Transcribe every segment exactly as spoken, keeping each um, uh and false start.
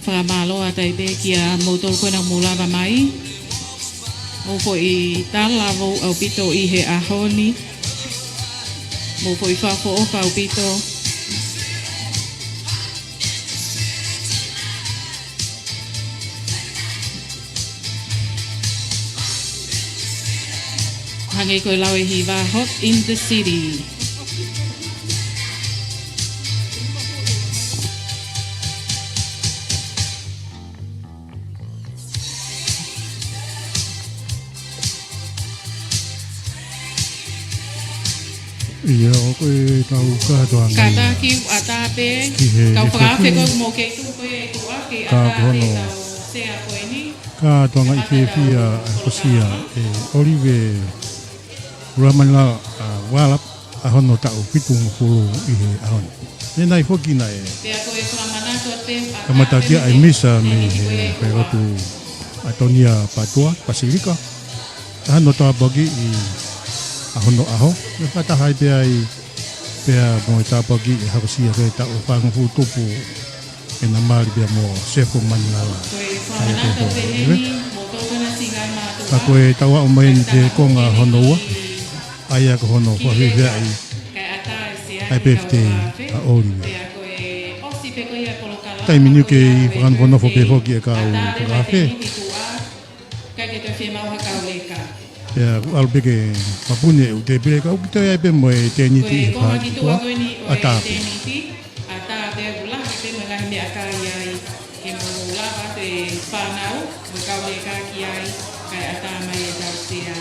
Fakamālō atu ai pē kia moutolu ko ena mou lava mai. Mou foʻi talavou ʻaupito ʻi he ʻaho ni. Mou foʻi fakaʻofoʻofa ʻaupito. Hangē ko e lau ʻa e hiva, Hot in the City. ʻIo, ko e tau kātoanga ia. Kātaki ʻatā pē, ki he kau fakaafe ko ē mou kei tuʻu ko ē ʻi tuʻa, kei ʻatā pē hono tau sea ko eni. Kātoanga ʻi he fiefia ʻa e hokosia ʻe ʻOlive Ulamanila, ʻa, Walap, ʻa hono taʻu fitungofulu ʻi he ʻaho ni. Naʻe ʻi ai foki naʻe kamatakiʻi ʻa e misa mei he falelotu ʻAtonia Pātua, Pasilika. ʻA hono tāpuakiʻi ʻa hono ʻaho. Naʻe fakataha ai pē ai pea mo e tāpuakiʻi ʻa e hokosia ko e taʻu fāngofulu tupu ʻena mali pea mo Sefo Manilala. ʻA ia ko e fō, ʻive. Ka ko e tau aʻu mai eni ki he konga hono ua, ʻa ia ko hono fakafiefia ʻa e birthday ʻa ʻOlive. Taimi ni ʻoku kei fakanofonofo pē foki e kau fakaafe. Pea ʻoku ʻalu pē ke mapuni e ʻū tēpile ka ʻoku toe ʻi ai pē mo e tēniti ʻi he faahi tuʻa. ʻAtā pē. ʻAtā pē ʻoku lahi pē mo e ngaahi meʻakai ai ke mou lava atu e fānau mo e kau leka ki ai kae ʻatā mai e tau sea.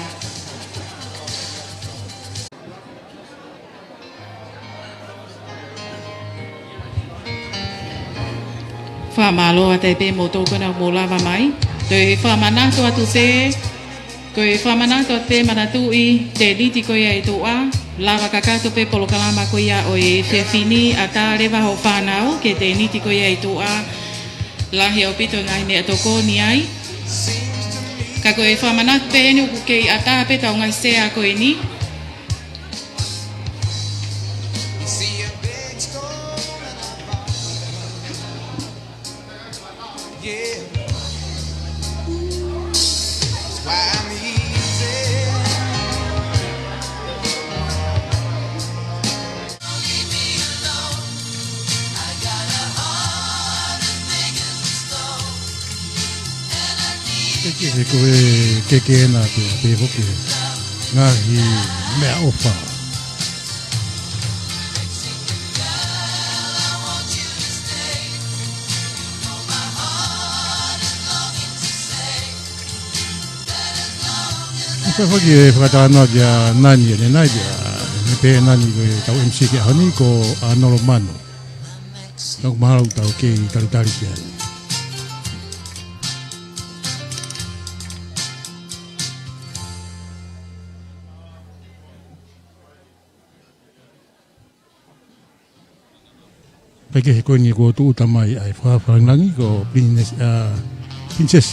Fakamālō atu ai pē moutolu ko ena mou lava mai. Toe fakamanatu atu pē, ko e fakamanatu atu pē manatuʻi tēniti ko ia ʻi tuʻa, lava kakato pē polokalama ko ia ʻo e efiafi ni, ʻatā leva hoʻo fānau ki he tēniti ko ia ʻi tuʻa, lahi ʻaupito ngaahi meʻatokoni ai. Ka ko e fakamanatu pē eni ʻoku kei ʻatā pē tau ngaahi sea ko eni. Ke, ke, he ko e ke ke ena pē, pē foki he ngaahi meʻaʻofa. Ka foki e fakatalanoa kia Nani ʻanenai pea, ne pehē ʻe Nani ko e tau M C ki he ʻaho ni ko ʻAnolo Manu. Tau mahalo tau kei talitali ki ai. Pea ko e he ko eni kuo tūʻuta mai ʻa e fakafalangilangi ko Princess, ʻa, Princess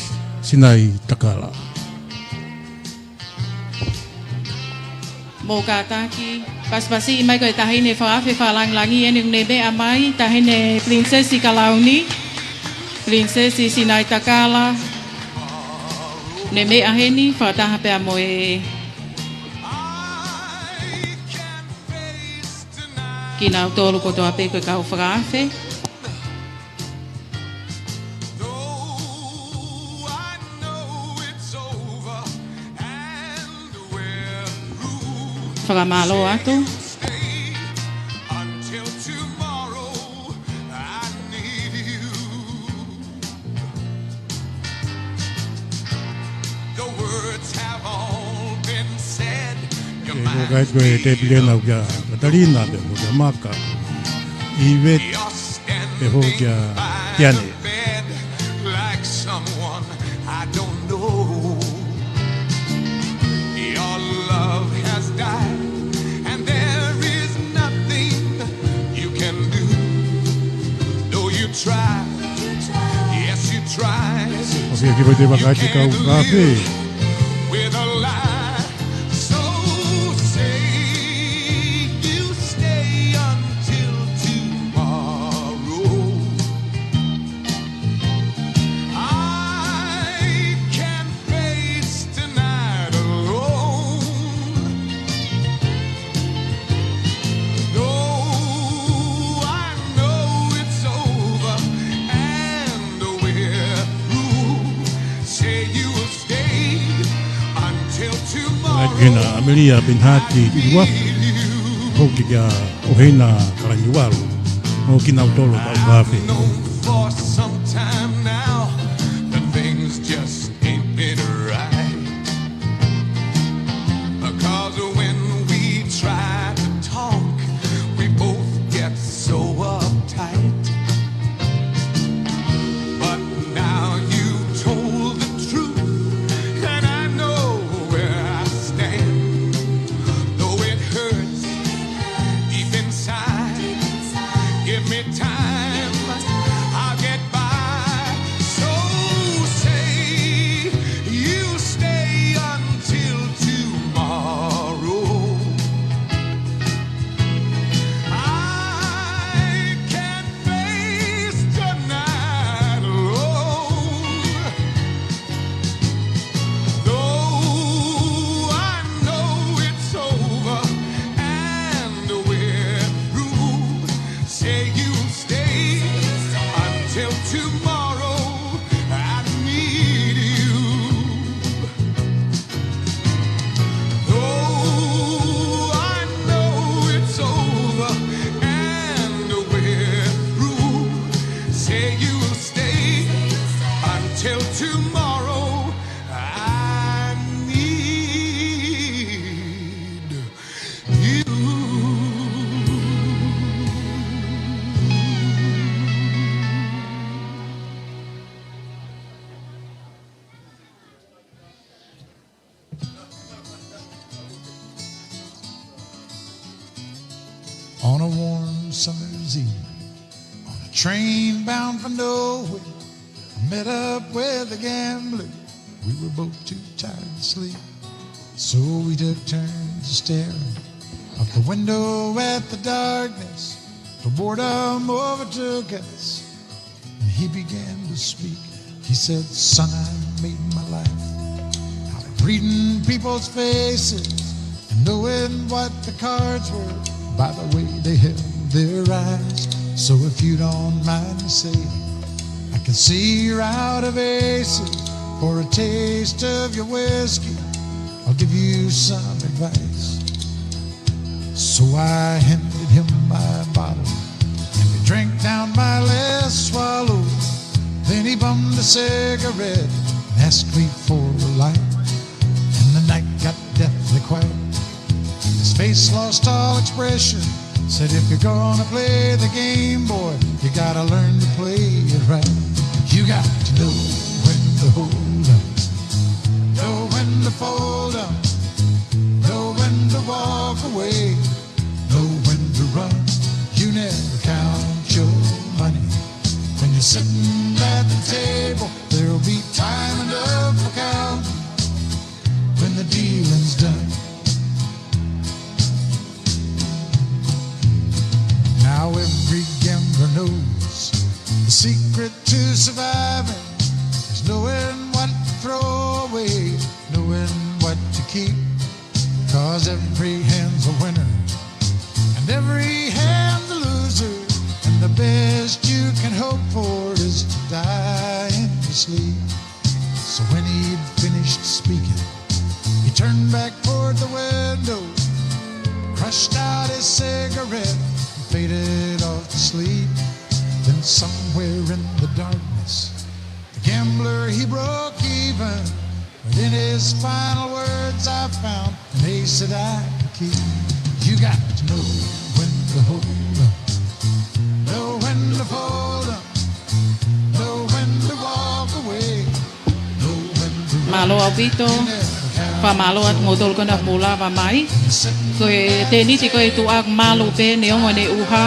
Sinaitakala. Mou kātaki, pasipasiʻi mai ko e taʻahine fakaafe fakalangilangi eni ʻoku ne meʻa mai, taʻahine Princess Kalauni, Princess Sinaitakala, ne meʻa heni, fakataha pea mo e kinautolu kotoa pē ko e kau fakaafe. Fakamālō atu. Ko e kai ko e tēpile ena kia Katalina, pea mo kia Maka, ʻIveti, pea foki kia Tiane. ʻOsi e kipa te vaka ati kau kafe. Kena ʻAmelia Penihati Tuʻiloa, hoko ki he ʻOhena Kalaniuvalu, ʻo kinautolu ʻoku kau fakaafe. I've known for some time now that things just ain't been right. 'Cause when we try to talk, we both get so uptight. But now you told the truth, and I know where I stand. Though it hurts deep inside, give me time, I'll get by. So say you stay until tomorrow. I can't face tonight alone. Though I know it's over and we're through, say you'll stay until tomorrow. I need you. Though I know it's over and we're through, say you'll stay until tomorrow. I need you. On a warm summer's evening, on a train bound for nowhere, I met up with a gambler. We were both too tired to sleep, so we took turns staring out the window at the darkness. The boredom overtook us, and he began to speak. He said, "Son, I made my life out of reading people's faces and knowing what the cards were by the way they held their eyes. So if you don't mind me saying, I can see you're out of aces. For a taste of your whiskey, I'll give you some advice." So I handed him my bottle, and we drank down my last swallow. Then he bummed a cigarette and asked me for a light, and the night got deathly quiet. His face lost all expression. Said, "If you're gonna play the game, boy, you gotta learn to play it right. You got to know when to hold up, know when to fold up, know when to walk away, know when to run. You never count your money when you're sitting at the table. There'll be time enough for counting when the dealing's done." Now every gambler knows the secret to surviving is knowing what to throw away, knowing what to keep. 'Cause every hand's a winner and every hand's a loser, and the best you can hope for is to die in your sleep. So when he'd finished speaking, he turned back toward the window, crushed out his cigarette, and faded off to sleep. Then somewhere in the darkness, the gambler, he broke even. But in his final words, I found an ace that I could keep. You got to know when to hold up, know when to fold up, know when to walk away, know when to run. Mālō ʻaupito. You never count. Fakamālō atu kimoutolu ko ena ʻoku mou lava mai. Ko e tēniti ko e tuʻa malu pē, neongo ʻene ʻuha.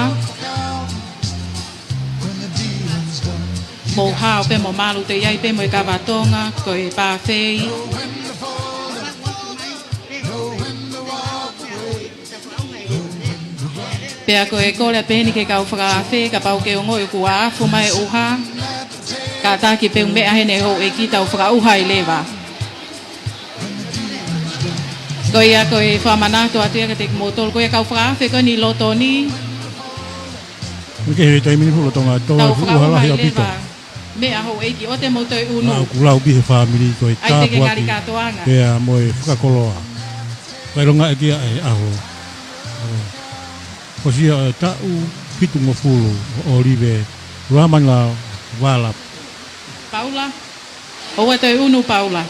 Mou hao pē mo malu, te ʻi ai pē mo e kava Tonga, ko e pāfei. Pea ko e kole pē eni ki he kau fakaafe, kapau ʻoku ke ongoʻi kuo afu mai e ʻuha, kātaki pē ʻo meʻa heni e houʻeiki, tau fakaʻuha ai leva. Ko ia ko e fakamanatu atu ia kiate kimoutolu, ko e kau fakaafe ko eni ʻi loto ni. Ko e taimi ni fuʻu lolotonga tau fakaʻuha lahi ʻaupito. Meʻa houʻeiki ʻoua te mou toe ʻunu. Naʻa ku lau pē he fāmili ko e tāpuaki. ʻAi te ke ngali kātoanga. Pea mo e fakakoloa. Kae longa ʻaki ʻa e ʻaho. Ko sia e taʻu fitungofulu ʻo ʻOlive Ramana Vala. Paula. ʻOua toe ʻunu Paula.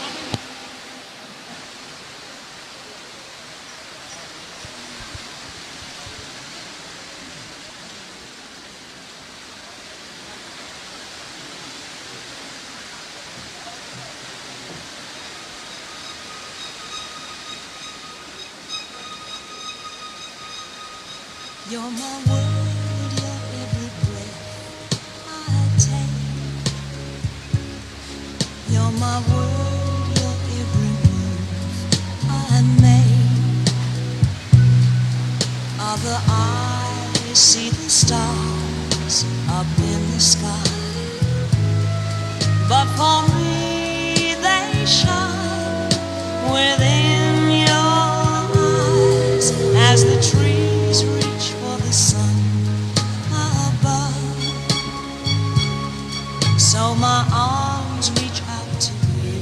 You're my world, you're every breath I take. You're my world, you're every move I make. Other eyes see the stars up in the sky, but for me they shine within your eyes as the trees reach for the sun above. So my arms reach out to you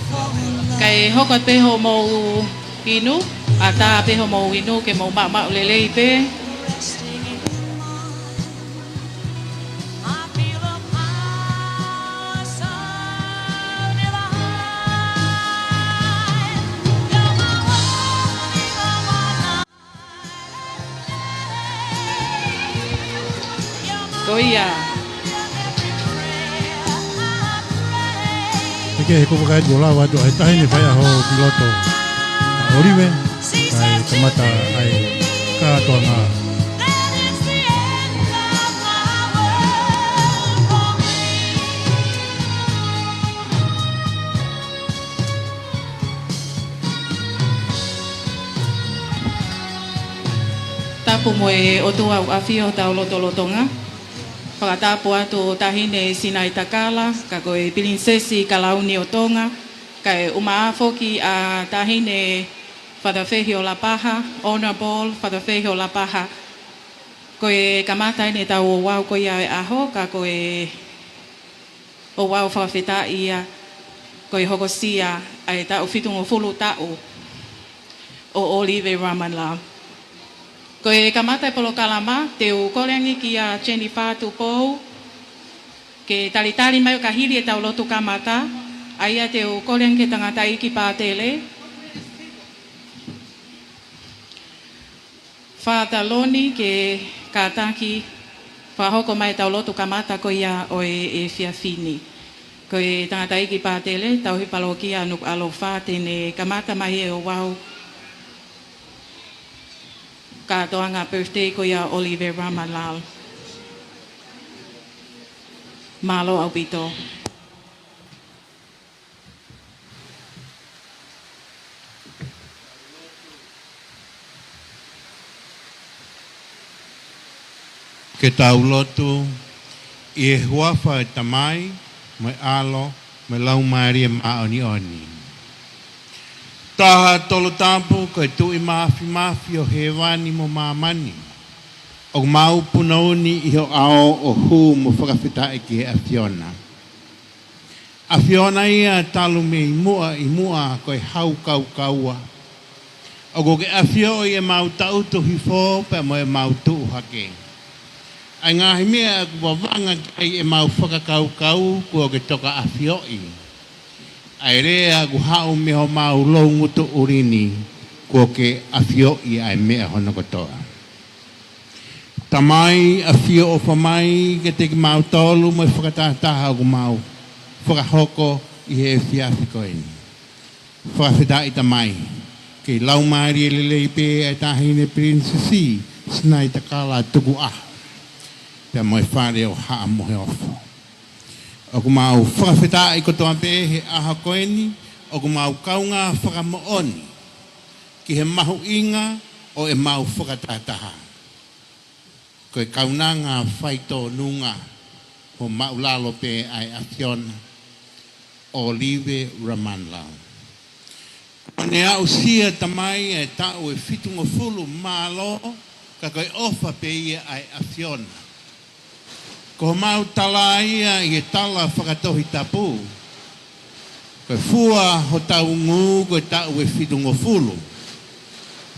for love. Kae hoko atu pē hoʻomou inu, ʻatā pē hoʻomou inu ke mou maʻumaʻu lelei pē. Resting in your mind, I feel a power so divine. You're my world, you're my life. Ko ia. Ke ke he kupu kai kuo lava atu ʻa e taʻahine faiʻaho ki loto ʻa ʻOlive, kae kamata ʻa e kātoanga. Tapu mo e ʻOtua ʻoku ʻafio hotau lotolotonga. Fakatapu atu Taʻahine Sinaitakala, ka ko e Pilinisesi Kalauni ʻo Tonga, kae ʻumaʻā foki ʻa Taʻahine Father Fehi ʻo Lapaha, Honourable Father Fehi ʻo Lapaha. Ko e kamata eni ʻetau ouau ko ia ʻo e ʻaho, ka ko e ouau fakafetaʻi ia ko e hokosia ʻa e taʻu fitungofulu taʻu ʻo ʻOlive Ramana Lau. Ko e kamata e polokalama, te u kole ange kia Jennifer Tupou ke talitali mai ʻo ka hili ʻetau lotu kamata, ʻa ia te u kole ange ki he tangataʻeiki pātele. Father Loni ke kātaki fakahoko mai ʻetau lotu kamata ko ia ʻo e efiafi ni. Ko e tangataʻeiki pātele, tauhi palokia Nukuʻalofa, te ne kamata mai e ouau kātoanga birthday ko ia ʻo ʻOlive Ramana Lau. Mālō ʻaupito. Ke tau lotu. ʻI he huafa ʻo e Tamai, mo e ʻAlo, mo e Laumālie Māʻoniʻoni. Taha Tolu Tapu, ko e Tuʻi Māfimafi ʻo hēvani mo māmani. ʻOku mau punou ni ʻi ho ʻao ʻo hū mo fakafetaʻi ki he ʻAfiona. ʻAfiona ia talu mei muʻa ʻi muʻa ko e hau kaukaua. ʻOku ke ʻafioʻi ʻemau taʻutu hifo pea mo ʻemau tuʻu hake. ʻA e ngaahi meʻa ʻoku vavanga ki ai ʻemau fakakaukau kuo ke toka ʻafioʻi. ʻA e lea ʻoku haʻu mei homau loungutu ʻuli ni kuo ke ʻafioʻi ʻa e meʻa hono kotoa. Tamai, ʻafio ʻofa mai kiate kimautolu mo e fakatahataha ʻoku mau fakahoko ʻi he efiafi ko eni. Fakafetaʻi Tamai, kei laumālie lelei pē ʻa e Taʻahine Pilinisesi Sinaitakala Tukuʻaho, pea mo e fale ʻo Haʻa Moheofo. ʻOku mau fakafetaʻi kotoa pē he ʻaho ko eni, ʻoku mau kaungā fakamoʻoni ki he mahuʻinga ʻo ʻemau fakatahataha. Ko e kaunanga faitōnunga mo māʻulalo pē ʻa e ʻAfiona, ʻOlive Ramana Lau. Kuo ne aʻusia Tamai ʻa e taʻu ʻe fitungofulu, mālō, ka ko e ʻofa pē ia ʻa e ʻAfiona. Ko homau tala ia ʻi he tala fakatohitapu, ko e fua hotau ngū ko e taʻu ʻe fitungofulu,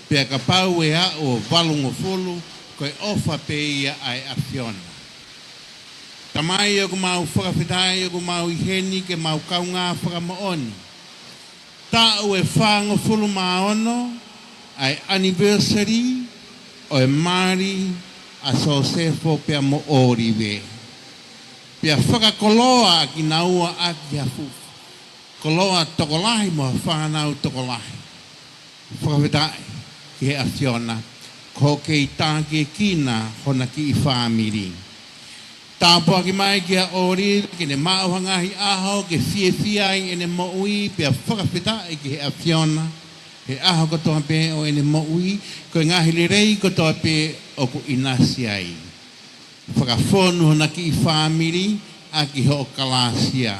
pea kapau ʻe aʻu ʻo valungofulu, ko e ʻofa pē ia ʻa e ʻAfiona. Tamai, ʻoku mau fakafetaʻi ʻoku mau ʻi heni ke mau kaungā fakamoʻoni taʻu ʻe fāngofulu mā ono ʻa e anniversary ʻo e mali ʻa Sosefo pea mo ʻŌlive. Pea fakakoloa ʻa kinaua ʻaki ha fuʻu koloa tokolahi mo ha fānau tokolahi. Fakafetaʻi ki he ʻAfiona, ko hoʻo kei tākiekina hona kiʻi fāmili. Tāpuaki mai kia ʻŌlive ke ne maʻu ha ngaahi ʻaho ke fiefia ai ʻene moʻui, pea fakafetaʻi ki he ʻAfiona he ʻaho kotoa pē ʻo ʻene moʻui, ko e ngaahi lelei kotoa pē ʻoku ʻinasi ai. Fakafonu hona kiʻi fāmili ʻaki hoʻo kalāsia.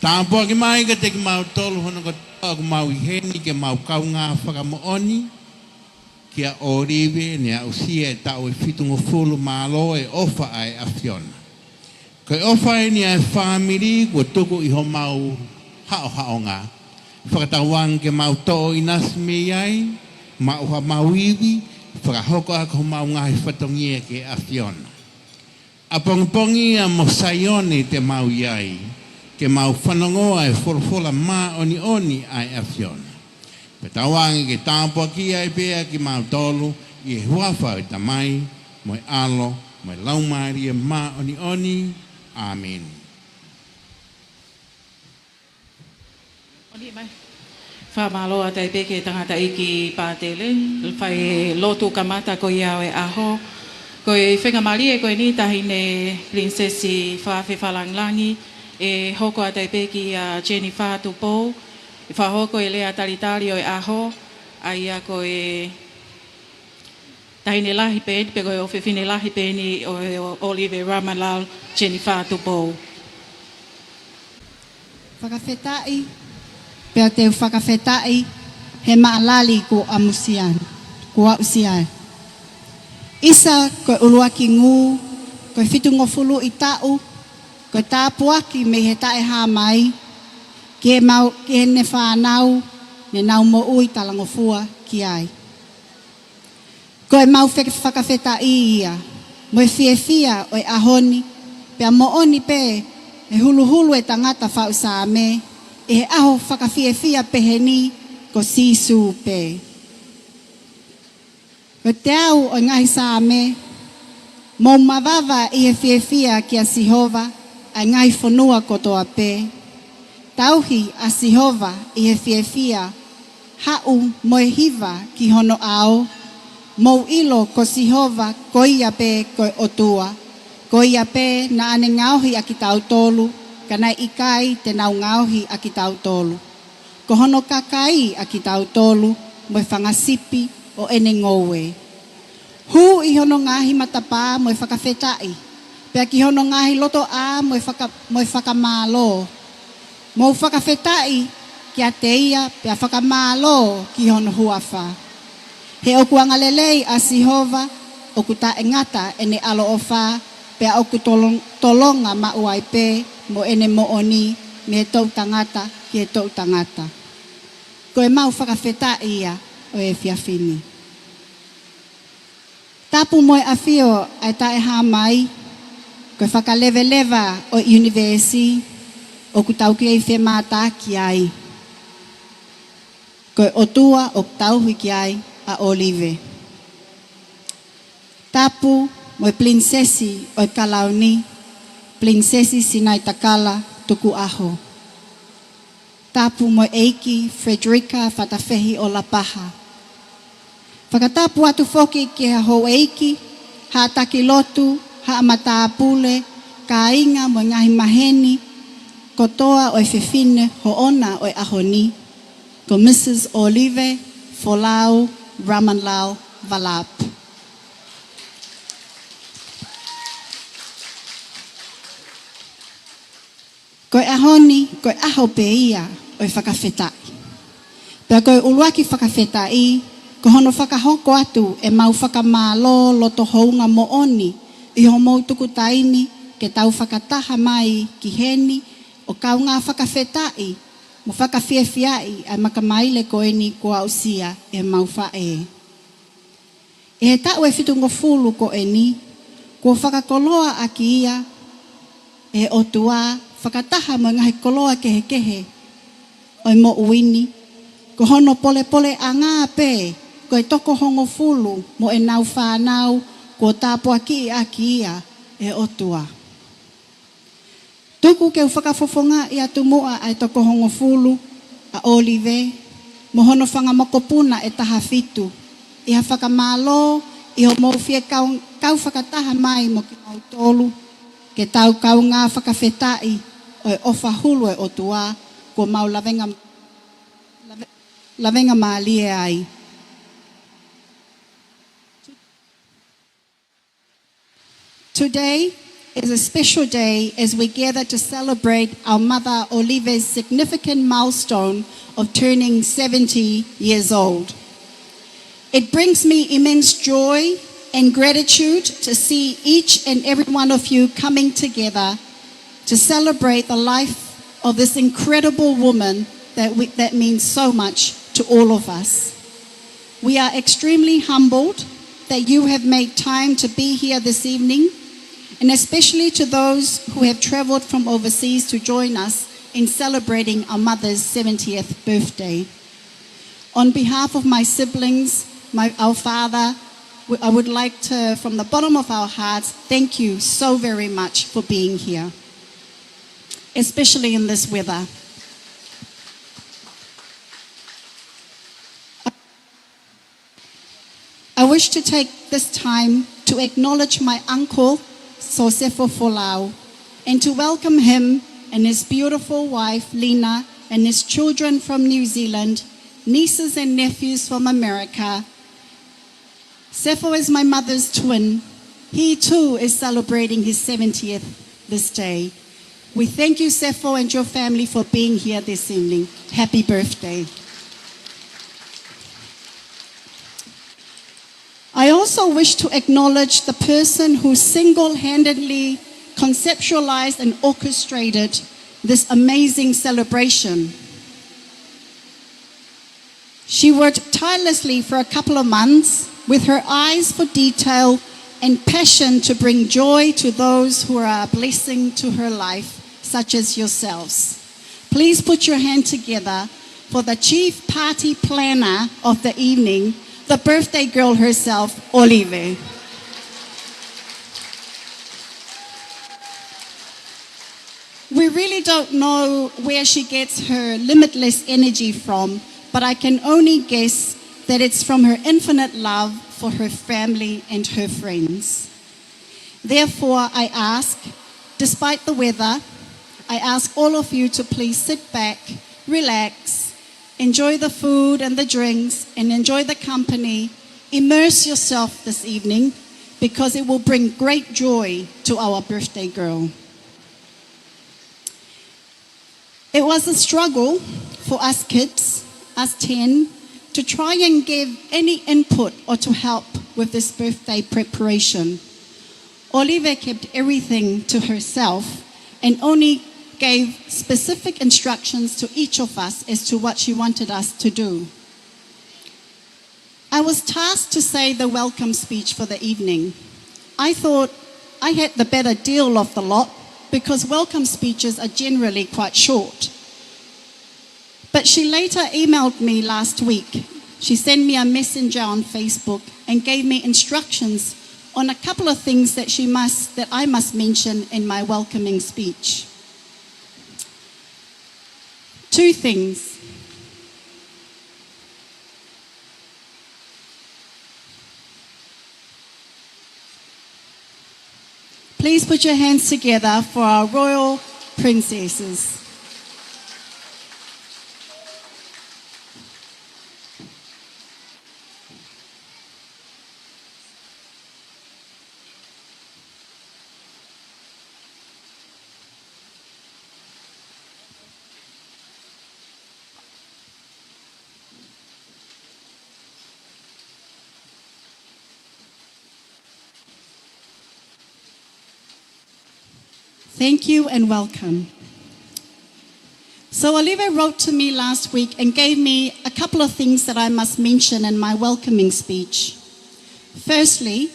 Tāpuaki mai kiate kimautolu hono kotoa ʻoku mau ʻi heni ke mau kaungā fakamoʻoni kia ʻŌlive, ne aʻusia e taʻu ʻe fitungofulu, mālō e ʻofa ʻa e ʻAfiona. Ko e ʻofa eni ʻa e fāmili kuo tuku ʻi homau haʻohaʻonga. Fakatauange ke mau toʻo ʻinasi mei ai, maʻu hamau ivi, fakahoko ʻaki homau ngaahi fatongia ki he ʻAfiona. ʻApongipongi ia mo Saione te mau ʻi ai, ke mau fanongoa e folofola māʻoniʻoni ʻa e ʻAfiona. Pea tauange ke tāpuakiʻi ai pē ʻa kimautolu, ʻi he huafa ʻo e Tamai, mo e ʻAlo, mo e Laumālie Māʻoniʻoni. ʻĀmeni. ʻOni mai. Fakamālō atu ai pē ki he tangataʻeiki pātele, fai lotu kamata ko ia ʻo e ʻaho. Ko e faingamālie ko eni, Taʻahine Pilinisesi Fakafepalangilangi, ʻe hoko atu ai pē kia Jennifer Tupou, ʻe fakahoko e lea talitali ʻo e ʻaho, ʻa ia ko e taʻahine lahi pē eni, pe ko e ʻofefine lahi pē eni ʻo, ʻo ʻŌlive Ramalal, Jennifer Tupou. Fakafetaʻi, pea te u fakafetaʻi he maʻalali kuo ʻamusia, kuo aʻusia. ʻIsa ko e ʻuluaki ngū, ko e fitungofuluʻi taʻu, ko e tāpuaki mei he taʻehāmai, ki he mau, ki heʻene fānau, ne nau moʻui talangofua ki ai. Ko ʻemau fe-, fakafetaʻi ia, mo e fiefia ʻo e ʻaho ni, pea moʻoni pē ʻe huluhulu e tangata faʻu Saame ʻi he ʻaho fakafiefia pehē ni, ko Sīsū pē. Ko e teau ʻo e ngaahi Saame: Mou mavava ʻi he fiefia kia Sihova, ʻa e ngaahi fonua kotoa pē. Tauhi ʻa Sihova ʻi he fiefia, haʻu mo e hiva ki hono ʻao. Mou ʻilo ko Sihova ko ia pē ko e ʻOtua. Ko ia pē naʻa ne ngaohi ʻa kitautolu, ka naʻe ʻikai te nau ngaohi ʻa kitautolu. Ko hono kakai ʻa kitautolu, mo e fanga sipi ʻo ʻene ngoue. Hū ʻi hono ngaahi matapā mo e fakafetaʻi, pea ki hono ngaahi lotoʻā mo e faka-, mo e fakamālō. Mou fakafetaʻi kiate ia, pea fakamālō ki hono huafa. He ʻoku angalelei ʻa Sihova, ʻoku taʻengata ʻene ʻaloʻofa, pea ʻoku tolong-, tolonga maʻu ai pē mo ʻene moʻoni, mei he toʻutangata ki he toʻutangata. Ko ʻemau fakafetaʻi ia ʻo e efiafi ni. Tapu mo e ʻafio ʻa e taʻehāmai, ko e fakaleveleva ʻo e ʻunivēsi ʻoku tau kei femātaaki ai. Ko e ʻOtua ʻoku tauhi ki ai ʻa ʻŌlive. Tapu mo e Pilinisesi ʻo e Kalauni, Pilinisesi Sinaitakala Tukuʻaho. Tapu mo e ʻEiki Frederica Fatafehi ʻo Lapaha. Fakatapu atu foki ki he houʻeiki, haʻa taki lotu, haʻa matāpule, kāinga mo e ngaahi maheni kotoa ʻo e fefine hoʻona ʻo e ʻaho ni, ko Missus ʻŌlive Folau Ramanlal Valap. Ko e ʻaho ni, ko e ʻaho pē ia ʻo e fakafetaʻi. Pea ko e ʻuluaki fakafetaʻi, ko hono fakahoko atu ʻemau fakamālō loto hounga moʻoni ʻi hoʻomou tuku taimi ke tau fakataha mai ki heni ʻo kaungā fakafetaʻi mo fakafiefiaʻi ʻa e makamaile ko eni kuo aʻusia ʻe homau faʻē. ʻI he taʻu ʻe fitungofulu ko eni, kuo fakakoloa ʻaki ia ʻe he ʻOtua, fakataha mo e ngaahi koloa kehekehe ʻo e moʻui ni, ko hono polepoleʻanga pē ko e toko hongofulu mo ʻenau fānau kuo tāpuakiʻi ʻaki ia ʻe he ʻOtua. Tuku ke u fakafofongaʻi atu muʻa ʻa e toko hongofulu, ʻa ʻŌlive, mo hono fanga mokopuna ʻe taha fitu, ʻi ha fakamālō ʻi hoʻomou fie kau, kau fakataha mai mo kimautolu, ke tau kaungā fakafetaʻi ʻo e ʻofa hulu ʻa e ʻOtua kuo mau lavenga, lave-, lavenga mālie ai. Today is a special day as we gather to celebrate our mother ʻŌlive's significant milestone of turning seventy years old. It brings me immense joy and gratitude to see each and every one of you coming together to celebrate the life of this incredible woman that we, that means so much to all of us. We are extremely humbled that you have made time to be here this evening, and especially to those who have travelled from overseas to join us in celebrating our mother's seventieth birthday. On behalf of my siblings, my, our father, w-, I would like to, from the bottom of our hearts, thank you so very much for being here, especially in this weather. I wish to take this time to acknowledge my uncle, Sosefo Folau, and to welcome him and his beautiful wife, Lina, and his children from New Zealand, nieces and nephews from America. Sefo is my mother's twin. He too is celebrating his seventieth this day. We thank you, Sefo, and your family for being here this evening. Happy birthday. I also wish to acknowledge the person who single-handedly conceptualized and orchestrated this amazing celebration. She worked tirelessly for a couple of months with her eyes for detail and passion to bring joy to those who are a blessing to her life, such as yourselves. Please put your hand together for the chief party planner of the evening, the birthday girl herself, ʻŌlive. We really don't know where she gets her limitless energy from, but I can only guess that it's from her infinite love for her family and her friends. Therefore, I ask, despite the weather, I ask all of you to please sit back, relax, enjoy the food and the drinks, and enjoy the company. Immerse yourself this evening because it will bring great joy to our birthday girl. It was a struggle for us kids, us ten, to try and give any input or to help with this birthday preparation. ʻŌlive kept everything to herself and only gave specific instructions to each of us as to what she wanted us to do. I was tasked to say the welcome speech for the evening. I thought I had the better deal of the lot because welcome speeches are generally quite short. But she later emailed me last week. She sent me a messenger on Facebook and gave me instructions on a couple of things that she must, that I must mention in my welcoming speech. Two things. Please put your hands together for our royal princesses. Thank you and welcome. So Olive wrote to me last week and gave me a couple of things that I must mention in my welcoming speech. Firstly,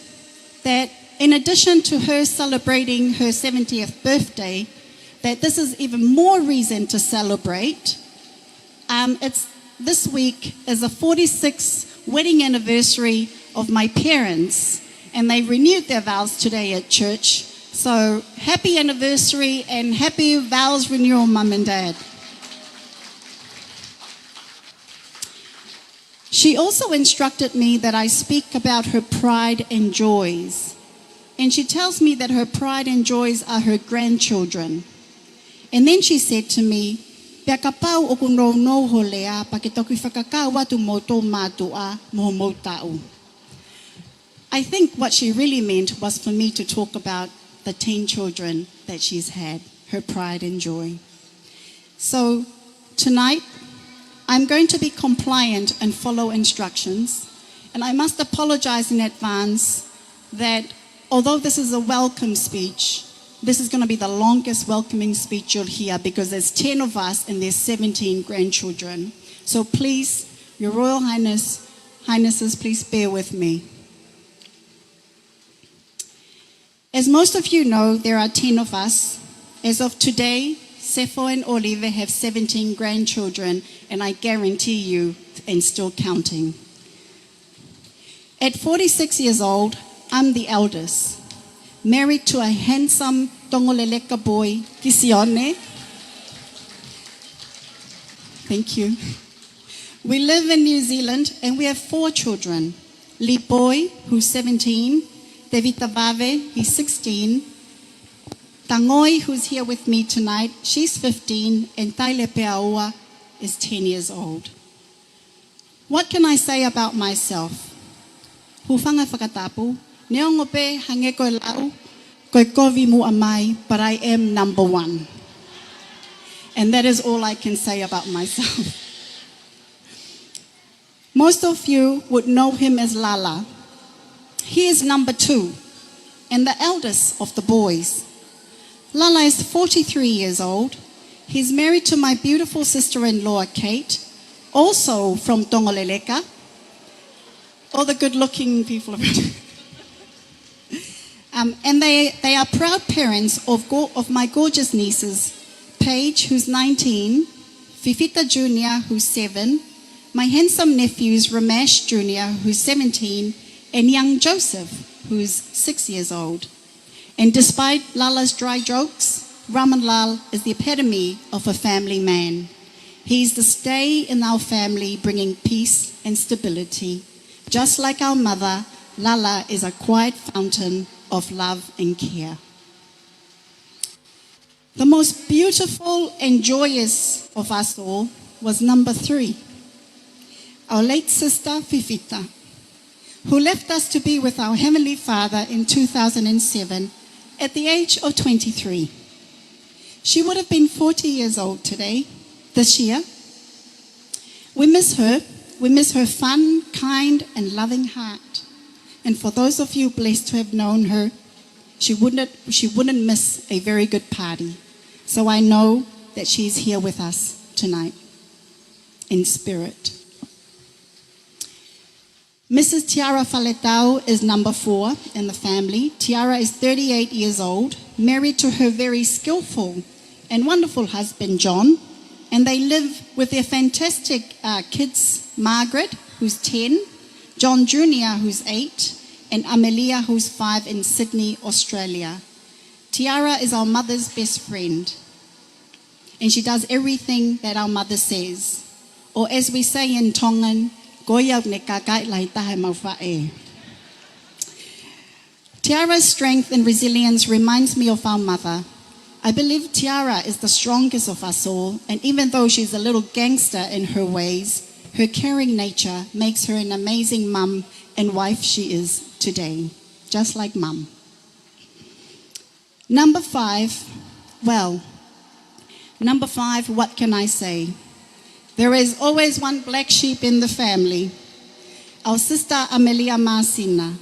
that in addition to her celebrating her seventieth birthday, that this is even more reason to celebrate. Um, it's, this week is the forty-sixth wedding anniversary of my parents, and they renewed their vows today at church. So happy anniversary and happy vows renewal, Mum and Dad. She also instructed me that I speak about her pride and joys. And she tells me that her pride and joys are her grandchildren. And then she said to me, "Pea kapau ʻoku nounou hoʻo lea, pea ke toki fakakau atu mo hoʻo mātuʻa mo hoʻomou taʻu." I think what she really meant was for me to talk about the ten children that she's had, her pride and joy. So tonight, I'm going to be compliant and follow instructions. And I must apologize in advance that although this is a welcome speech, this is gonna be the longest welcoming speech you'll hear because there's ten of us and there's seventeen grandchildren. So please, Your Royal Highness, Highnesses, please bear with me. As most of you know, there are ten of us. As of today, Sefo and Olive have seventeen grandchildren, and I guarantee you, and still counting. At forty-six years old, I'm the eldest, married to a handsome Tongoleleka boy, Kisione. Thank you. We live in New Zealand and we have four children. Lipoi, who's seventeen, Tevita Vave, he's sixteen, Tangoi, who's here with me tonight, she's fifteen, and Taile Peaua is ten years old. What can I say about myself? Hūfanga he fakatapu, neongo pē hangē ko e lau, ko e kovi muʻa mai, but I am number one. And that is all I can say about myself. Most of you would know him as Lala. He is number two and the eldest of the boys. Lala is forty-three years old. He's married to my beautiful sister-in-law, Kate, also from Tongoleleka. All the good-looking people around. Um, and they, they are proud parents of go-, of my gorgeous nieces, Paige, who's nineteen, Fifita Junior, who's seven, my handsome nephews, Ramesh Junior, who's seventeen, and young Joseph, who's six years old. And despite Lala's dry jokes, Ramanlal is the epitome of a family man. He's the stay in our family, bringing peace and stability. Just like our mother, Lala is a quiet fountain of love and care. The most beautiful and joyous of us all was number three, our late sister Fifita, who left us to be with our Heavenly Father in two thousand and seven at the age of twenty-three. She would have been forty years old today, this year. We miss her. We miss her fun, kind, and loving heart. And for those of you blessed to have known her, she wouldn't, she wouldn't miss a very good party. So I know that she's here with us tonight in spirit. Missus Tiara Faletau is number four in the family. Tiara is thirty-eight years old, married to her very skillful and wonderful husband, John, and they live with their fantastic, uh, kids, Margaret, who's ten, John Junior, who's eight, and Amelia, who's five, in Sydney, Australia. Tiara is our mother's best friend, and she does everything that our mother says. Or as we say in Tongan, ko ia ʻoku ne kākaaʻi lahi taha ʻemau faʻē. Tiara's strength and resilience reminds me of our mother. I believe Tiara is the strongest of us all, and even though she's a little gangster in her ways, her caring nature makes her an amazing mum and wife she is today, just like Mum. Number five, well, number five, what can I say? There is always one black sheep in the family. Our sister Amelia Masina.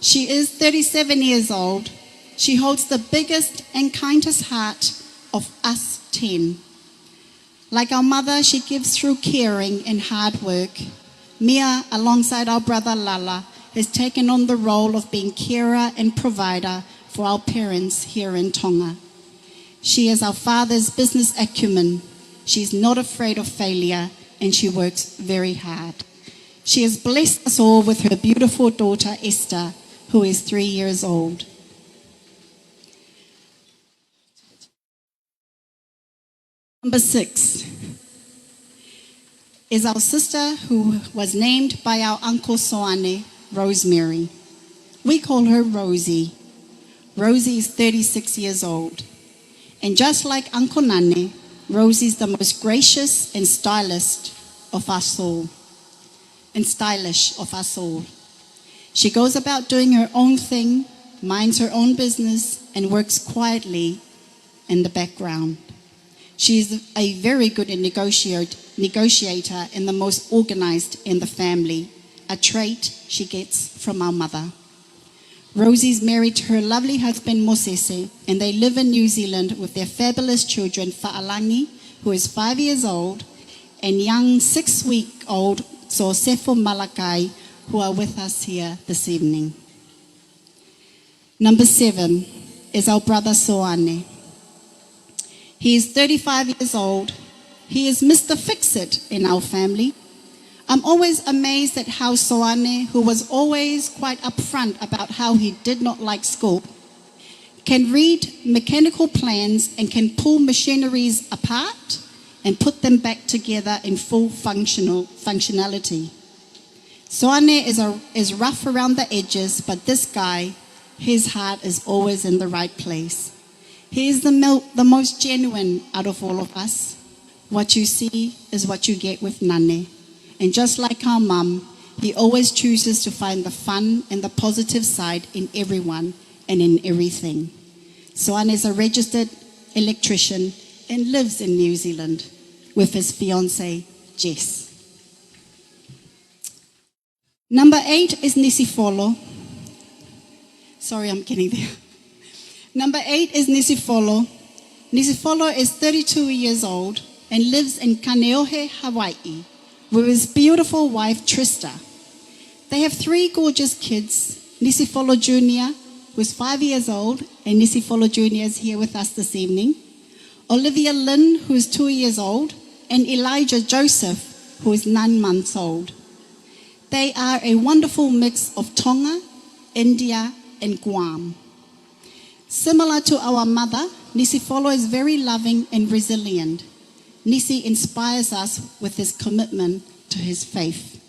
She is thirty-seven years old, She holds the biggest and kindest heart of us ten. Like our mother, she gives through caring and hard work. Mia, alongside our brother Lala, has taken on the role of being carer and provider for our parents here in Tonga. She has our father's business acumen. She's not afraid of failure, and she works very hard. She has blessed us all with her beautiful daughter Esther, who is three years old. Number six is our sister who was named by our Uncle Soane, Rosemary. We call her Rosie. Rosie is thirty-six years old. And just like Uncle Nane, Rosie is the most gracious and stylist of us all. And stylish of us all. She goes about doing her own thing, minds her own business, and works quietly in the background. She is a very good negotiate-, negotiator and the most organized in the family, a trait she gets from our mother. Rosie's married to her lovely husband, Mosese, and they live in New Zealand with their fabulous children, Fa'alangi, who is five years old, and young six-week-old Sosefo Malakai, who are with us here this evening. Number seven is our brother Soane. He is thirty-five years old. He is Mister Fix-It in our family. I'm always amazed at how Soane, who was always quite upfront about how he did not like school, can read mechanical plans and can pull machineries apart and put them back together in full functional, functionality. Soane is a, is rough around the edges, but this guy, his heart is always in the right place. He is the mil-, the most genuine out of all of us. What you see is what you get with Nane. And just like our mum, he always chooses to find the fun and the positive side in everyone and in everything. Soane is a registered electrician and lives in New Zealand with his fiancée, Jess. Number eight is Nisifolo. Sorry, I'm getting there. Number eight is Nisifolo. Nisifolo is thirty-two years old and lives in Kaneohe, Hawaii, with his beautiful wife, Trista. They have three gorgeous kids, Nisifolo Junior, who is five years old, and Nisifolo Junior is here with us this evening, Olivia Lynn, who is two years old, and Elijah Joseph, who is nine months old. They are a wonderful mix of Tonga, India, and Guam. Similar to our mother, Nisifolo is very loving and resilient. Nisi inspires us with his commitment to his faith.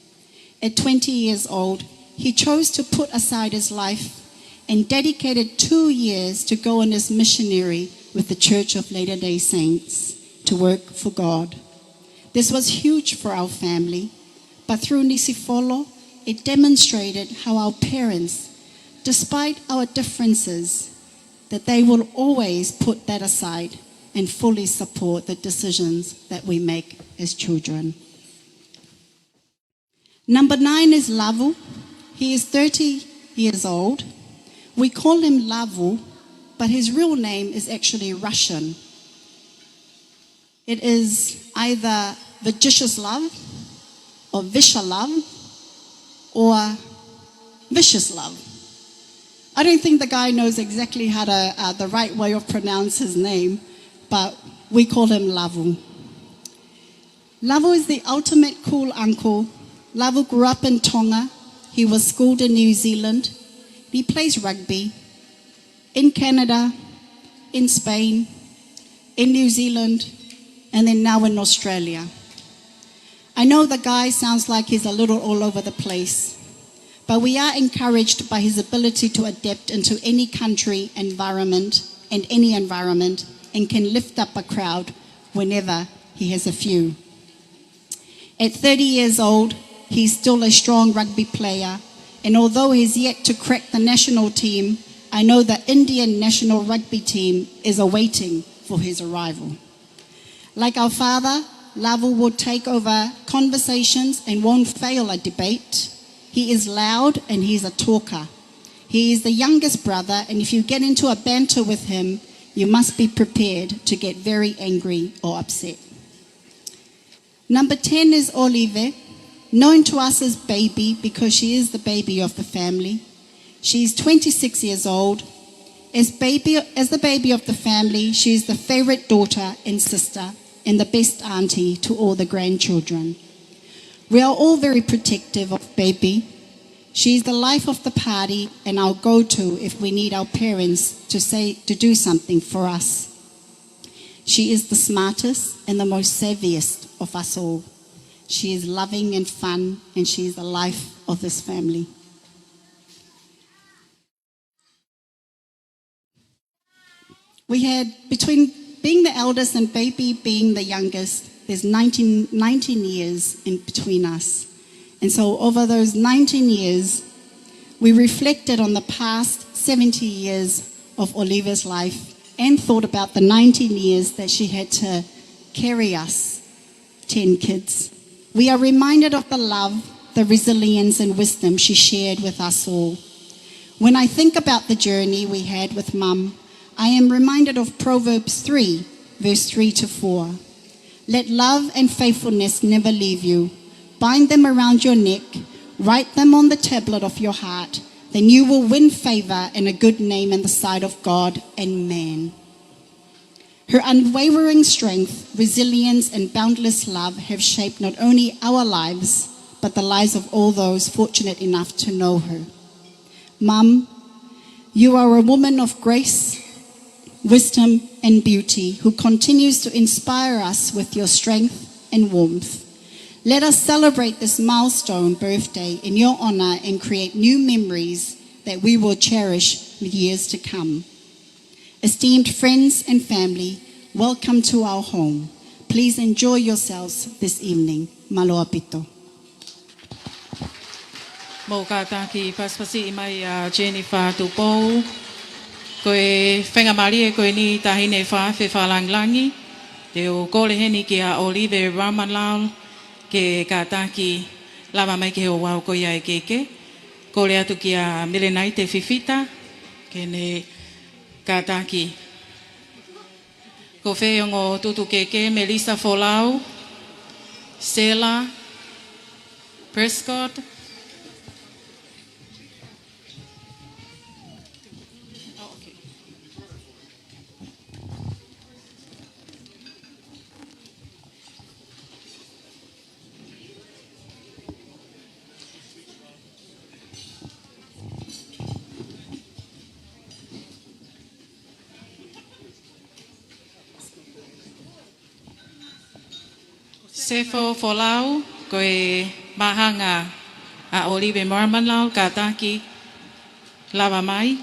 At twenty years old, he chose to put aside his life and dedicated two years to go on his missionary with the Church of Latter-day Saints to work for God. This was huge for our family, but through Nisifolo, it demonstrated how our parents, despite our differences, that they will always put that aside and fully support the decisions that we make as children. Number nine is Lavu. He is thirty years old. We call him Lavu, but his real name is actually Russian. It is either Vicious Love or Visha Love or Vicious Love. I don't think the guy knows exactly how to, uh, the right way of pronounce his name, but we call him Lavu. Lavu is the ultimate cool uncle. Lavu grew up in Tonga. He was schooled in New Zealand. He plays rugby in Canada, in Spain, in New Zealand, and then now in Australia. I know the guy sounds like he's a little all over the place, but we are encouraged by his ability to adapt into any country environment and any environment and can lift up a crowd whenever he has a few. At thirty years old, he's still a strong rugby player, and although he's yet to crack the national team, I know the Indian national rugby team is awaiting for his arrival. Like our father, Lavu will take over conversations and won't fail a debate. He is loud and he's a talker. He is the youngest brother, and if you get into a banter with him, you must be prepared to get very angry or upset. Number ten is Olive, known to us as Baby because she is the baby of the family. She is twenty-six years old. As baby, as the baby of the family, she is the favorite daughter and sister and the best auntie to all the grandchildren. We are all very protective of Baby. She is the life of the party and our go-to if we need our parents to say, to do something for us. She is the smartest and the most savviest of us all. She is loving and fun, and she is the life of this family. We had, between being the eldest and Baby being the youngest, there's nineteen, nineteen years in between us. And so over those nineteen years, we reflected on the past seventy years of Oliva's life and thought about the nineteen years that she had to carry us, ten kids. We are reminded of the love, the resilience and wisdom she shared with us all. When I think about the journey we had with Mum, I am reminded of Proverbs three, verse three to four. "Let love and faithfulness never leave you. Bind them around your neck, write them on the tablet of your heart, then you will win favor and a good name in the sight of God and man." Her unwavering strength, resilience, and boundless love have shaped not only our lives, but the lives of all those fortunate enough to know her. Mum, you are a woman of grace, wisdom, and beauty who continues to inspire us with your strength and warmth. Let us celebrate this milestone birthday in your honor and create new memories that we will cherish for years to come. Esteemed friends and family, welcome to our home. Please enjoy yourselves this evening. Mālō ʻaupito. Mou kātaki pasipasiʻi mai ʻa Jennifer Tupou. Ko e faingamālie ko eni, taʻahine fakaʻofoʻofa fakalangilangi. Te u kole heni kia Olive Ramanal ke kātaki lava mai ki he ouau ko ia ʻa e keike. Kole atu kia Melenaite Fifita ke ne kātaki. Ko e fē ongo tutu keike? Melissa Folau, Sela Prescott. Sefo Folau, ko e māhanga ʻa Olive Marmanal, kātaki lava mai.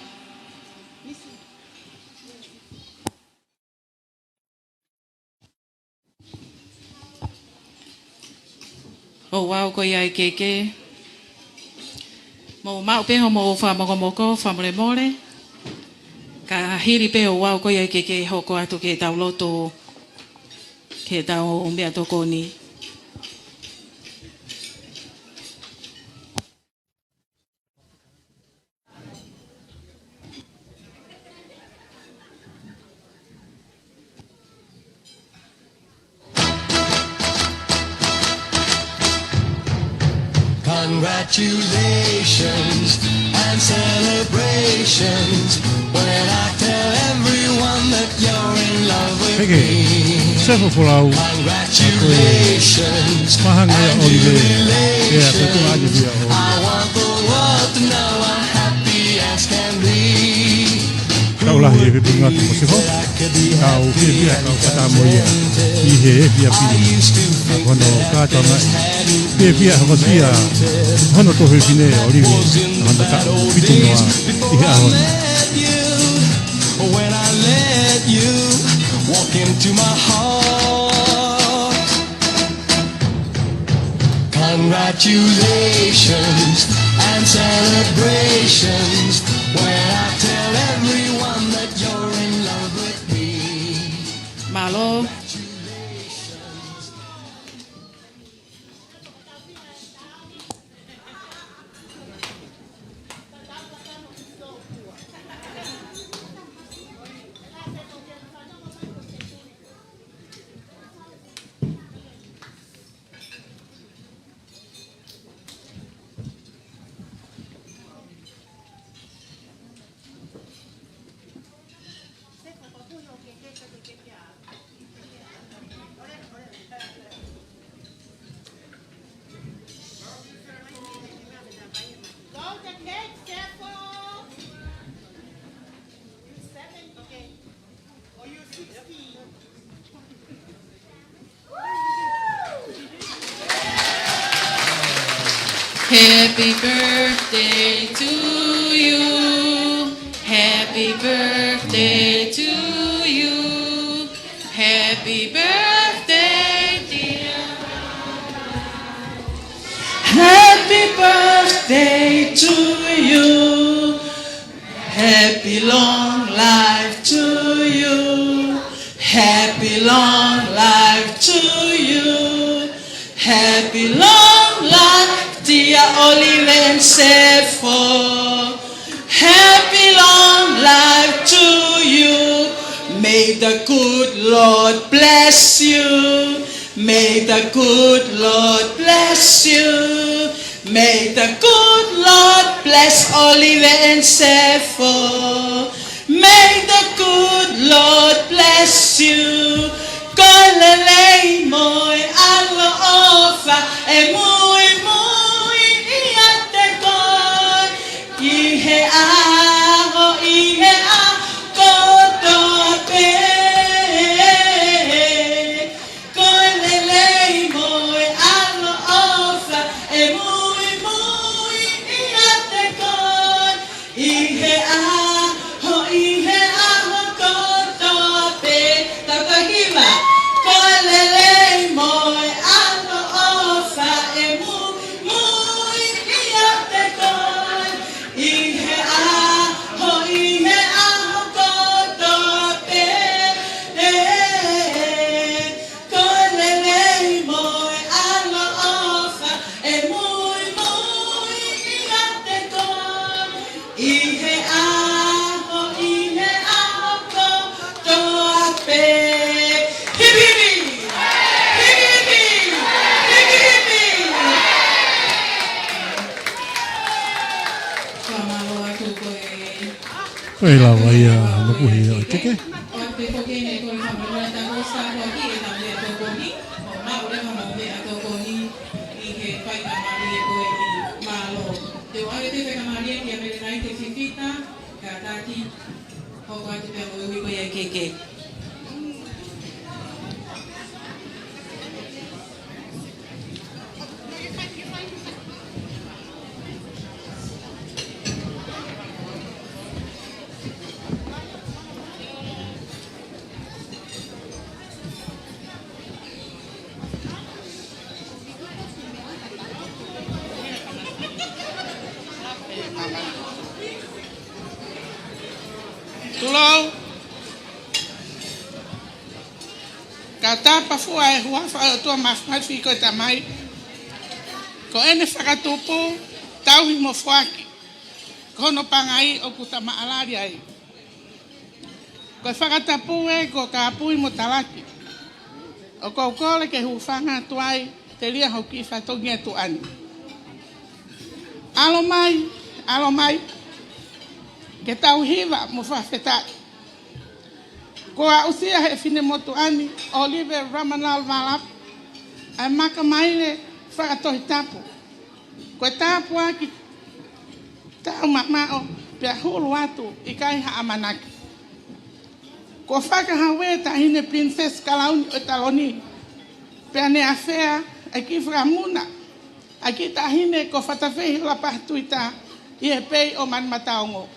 Ouau ko ia ʻa e keike. Mou maʻu pē hoʻomou fakamokomoko, fakamolemole. Ka hili pē ouau ko ia ʻa e keike, hoko atu ke tau lotu, ke tau meʻatokoni. Congratulations and celebrations when I tell everyone that you're in love with Heke, me. Sefo Folau. Congratulations. Māhanga ia ʻo Olive. Ia, ko e tuʻunga ʻa Olive ia ʻo. I want the world to know I'm happy as can be. Tau lahi e fepinga atu mo Sefo. Tau fiefia, tau fakataha mo ia ʻi he efiafi ni. Ko hono kātoanga, fiefia hokosia hono tuofefine ʻo Olive, hono taʻu fitu noa ʻi he ʻaho ni. When I let you walk into my heart. Congratulations and celebrations when I tell everyone that you're in love with me. Mālō. Happy birthday to you. Happy birthday to you. Happy birthday, dear. Happy birthday to you. Happy long life to you. Happy long life to you. Happy long life, dear Olive and Sefo. Happy long life to you. May the good Lord bless you. May the good Lord bless you. May the good Lord bless Olive and Sefo. May the good Lord bless you. Ko e lelei mo e ʻaloʻofa ʻe muimui ʻiate koe ʻi he ʻaho, ʻi he ʻaho kotoa pē. Ko e lelei mo e ʻaloʻofa ʻe muimui ʻiate koe ʻi he ʻaho, ʻi he ʻaho kotoa pē. Tau toe hiva. Ko e lelei mo e ʻaloʻofa ʻe muimui ʻiate koe ʻi he ʻaho, ʻi he ʻaho kotoa pē. Ko e lelei mo e ʻaloʻofa ʻe muimui ʻiate koe ʻi he ʻaho, ʻi he ʻaho kotoa pē. Hipi hipi! Hipi hipi! Hipi hipi! Fakamālō atu ko e Ko e lava ia, Makuhi ʻo e Keke. ʻOatu pē foki ʻene kole fakamolemole ʻa e taha ko Sā Koaki, ʻe tau lea tokoni, ʻo maʻu leva mo e meʻatokoni ʻi he faingamālie ko eni. Mālō. Te u ʻoatu e faingamālie kia Melenaite Fifita, kātaki, hoko atu pē mo e ui ko ia ʻa e Keke. Tulou. Ka tapafua e huafa ʻo e ʻOtua Māfimafi ko e Tamai, ko ʻene fakatupu, tauhi mo foaki, ko hono pangai ʻoku ta maʻalali ai. Ko e fakatapu ē kuo kāpui mo talaki, ʻoku ou kole ke hūfanga atu ai, telia hoʻo kiʻi fatongia tuʻa ni. ʻAlo mai, ʻalo mai, ke tau hiva mo fakafetaʻi. Kuo aʻusia ʻe he finemotuʻa ni, ʻŌlive Ramanal Valap, ʻa e maka maile fakatohitapu. Ko e tāpuaki taumamaʻo pea hulu atu ʻikai ha ʻamanaki. Kuo fakahauē Taʻahine Pilinisesi Kalauni ʻo e Taloni, pea ne afea ʻa e kiʻi fakamuna ʻa e kiʻi taʻahine ko Fatafehi Lapatuita ʻi he pei ʻo Manumataongo.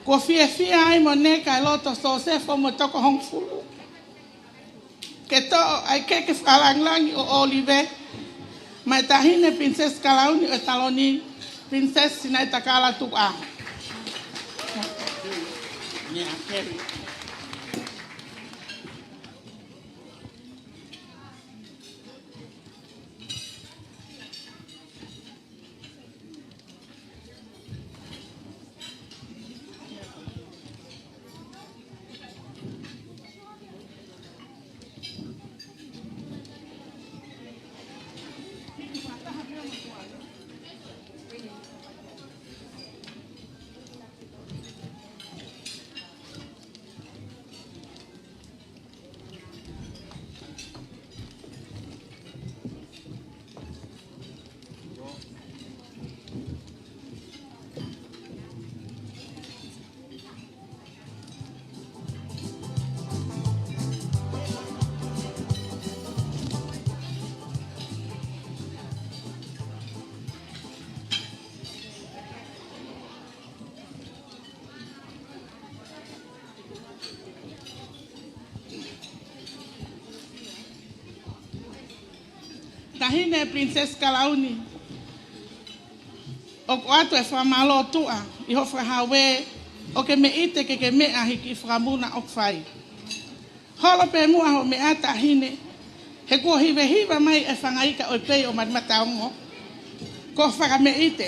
Kuo fiefia ai mo neka e loto Sosefo mo e toko hongofulu ke toʻo ʻa e keke fakalāngilangi ʻo ʻŌlive maʻa e Taʻahine Pilinisesi Kalauni ʻo e Taloni, Pilinisesi Sinaitakala Tukuʻaho. Taʻahine Princess Kalauni, ʻoku ʻoatu e fakamālō tuʻa ʻi hoʻo fakahauē ʻo ke meʻite ke ke meʻa he kiʻi fakamuna ʻoku fai. Holo pē muʻa hoʻo meʻa, Taʻahine, he kuo hivehiva mai e fanga ika ʻo e pei ʻo Malimataongo. Ko e fakameʻite,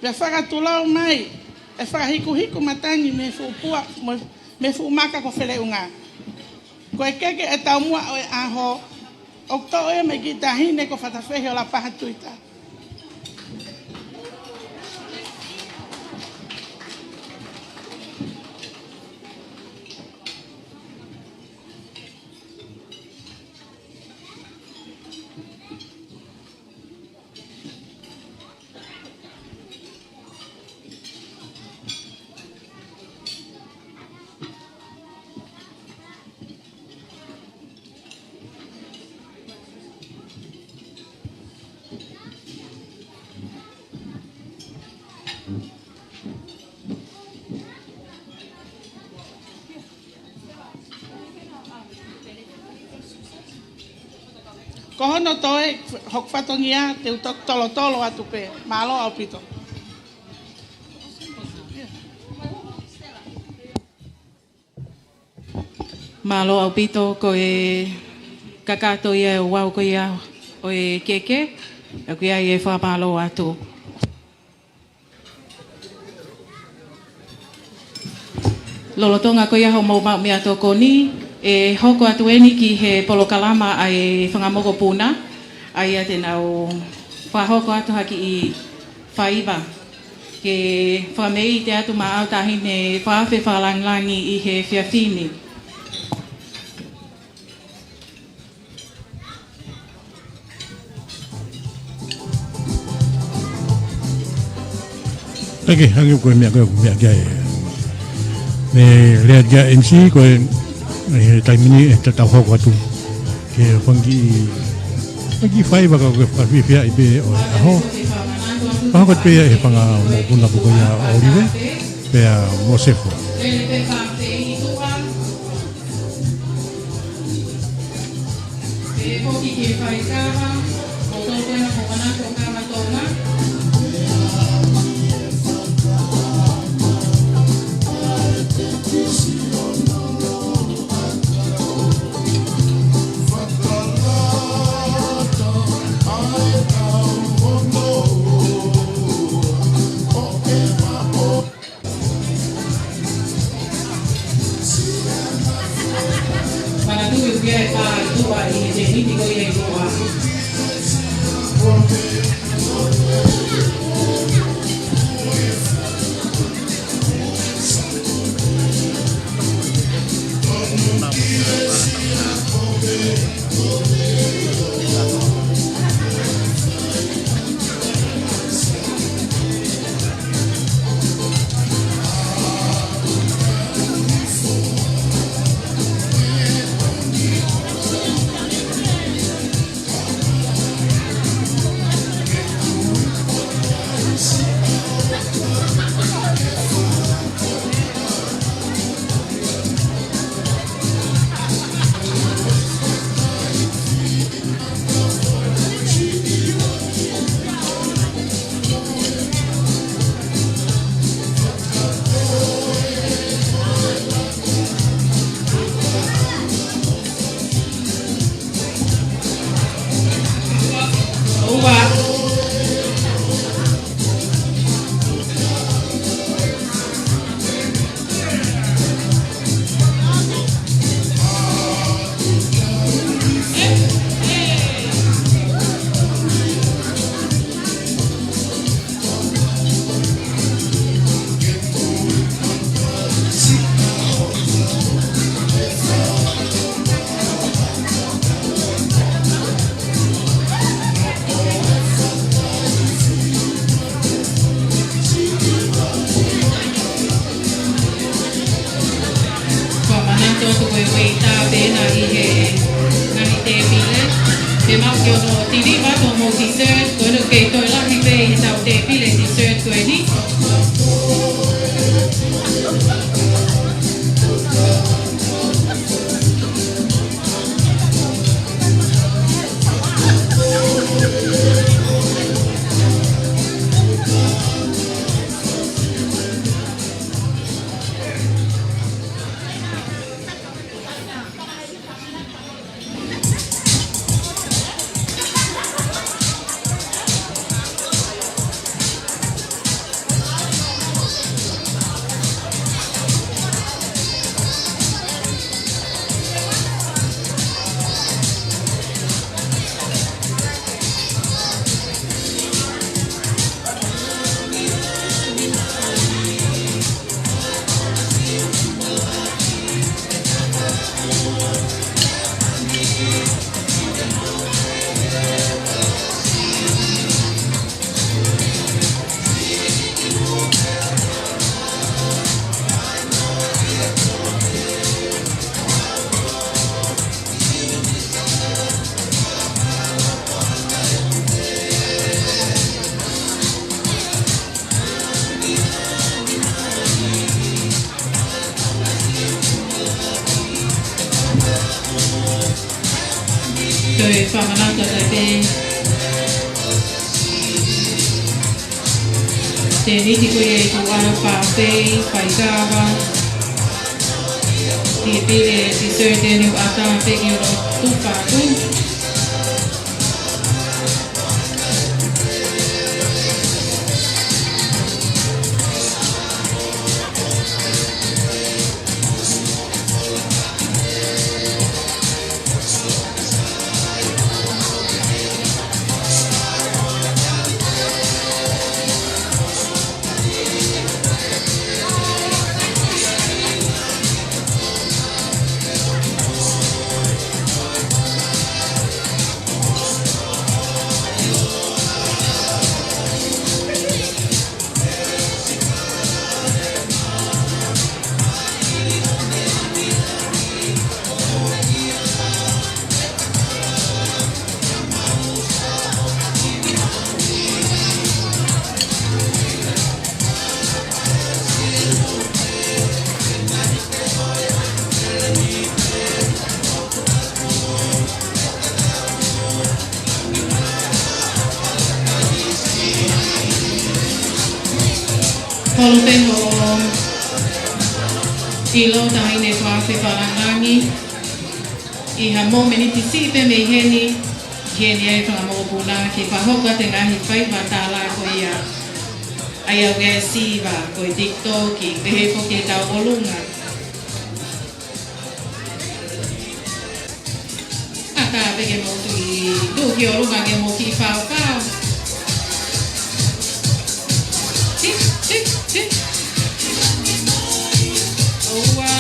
pea fakatulou mai e fakahikuhiku matangi mei he fuʻu pua, mo, mei he fuʻu maka ko Feleʻunga. Ko e keke e taumuʻa ʻo e ʻaho, ʻoku toʻo ia mei kiʻi taʻahine ko Fatafehi ʻo Lapaha Tuita. Ko hono toe hoku fatongia te u toki tolotolo atu pē. Mālō ʻaupito. Mālō ʻaupito, ko e kakato ia ʻo e ouau ko ia ʻo e keke, ʻoku ʻi ai e fakamālō atu. Lolotonga ko ia hoʻomou maʻu meʻatokoni, ʻe hoko atu eni ki he polokalama ʻa e fanga mokopuna, ʻa ia te nau fakahoko atu ha kiʻi faiva ke fakameʻite atu maʻau Taʻahine Fafe Fakalāngilangi ʻi he efiafi ni. ʻIkai ke hangē ko e meʻa ko ē ʻoku meʻa ki ai. Meʻa lea ki ai ʻeni ko e, ʻi he taimi ni ʻe tatau hoko atu ke fanga kiʻi, fanga kiʻi faiva ka ko e fakafiefia ʻi pē ʻo e ʻaho. Ka hoko atu pē ia ʻe he fanga mokopuna ko ia ʻo ʻOlive pea mo Sefo. Manatuʻi ʻoku ʻi ai e fā ʻi tuʻa ʻi he tēniti ko ia ʻi tuʻa. Tēniti ko ia ʻi tuʻa, faʻafei, faikava. Tipile, dessert, ʻe ʻata pē ki hono tufa atu. Holo pē hoʻo ʻilo, tauhi ʻene tuʻa fefalangangi ʻi ha momeniti siʻi pē mei heni, heni ai fanga mokopuna ke fakahoko atu e ngaahi faiva tālā ko ia. ʻA ia ʻoku ke siva, ko e TikTok, pehē foki ʻetau ʻolunga. ʻAtā pē ke mou tuʻu ki ʻolunga ke mou kiʻi faofao. Tip, tip, tip. ʻOua.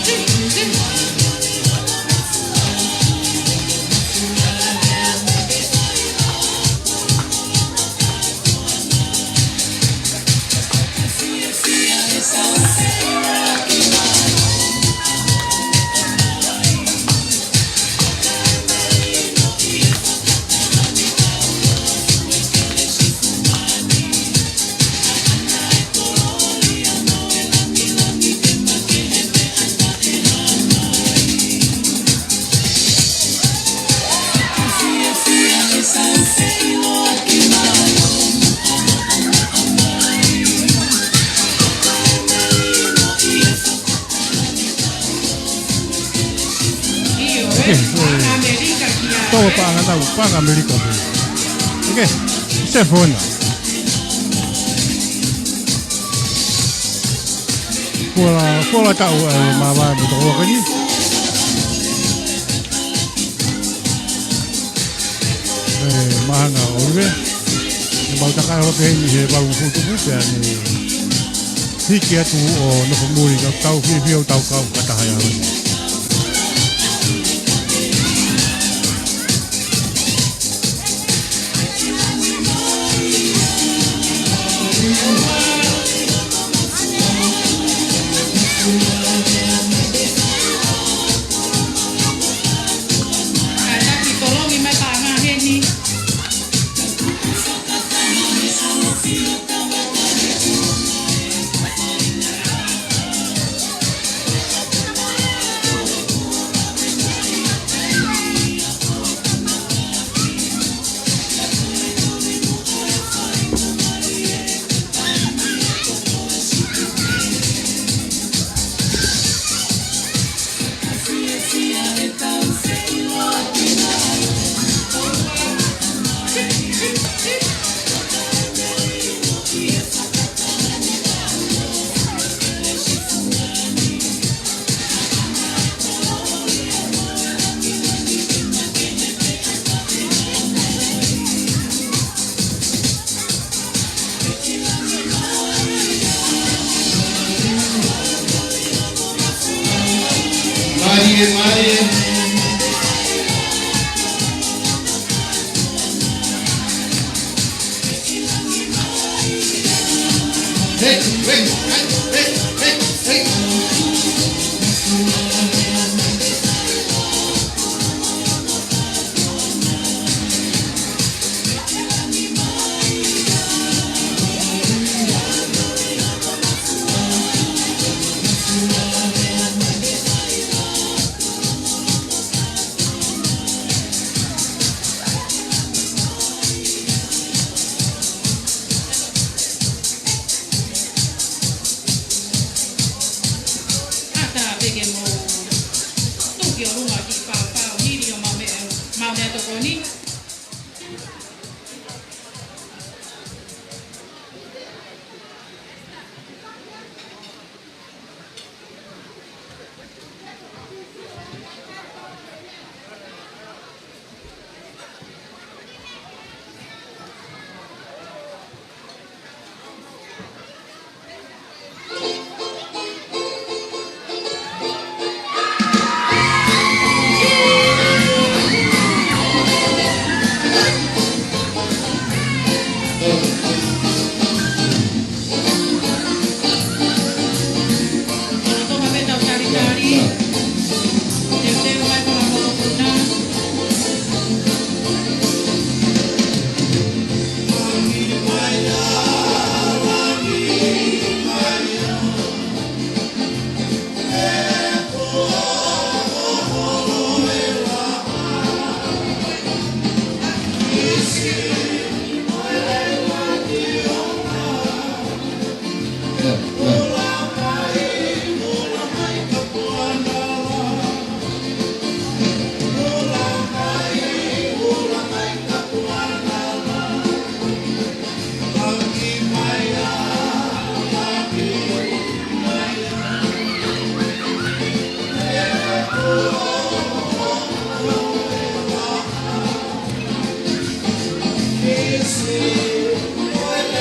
Tip, tip, tip. ʻIo, ē, ʻe, paʻanga ʻAmelika ki ai. Tau paʻanga, tau paʻanga ʻAmelika pē. ʻOku se fona. Kuo la, kuo la taʻu, ē, māvae mo toko ua ko eni. ʻE, māhanga ʻo Olive. ʻE mau taka holo pē heni he valu futu pea ne hiki atu ʻo nofo muli, ka tau fiefia ʻo tau kau fakataha ʻi he ʻaho ni. Mālie, mālie. Hey, hey, hey, hey, hey, hey. ʻi ʻolunga ki he fāfā ʻo hili ʻo maʻu meʻa, maʻu meʻatokoni.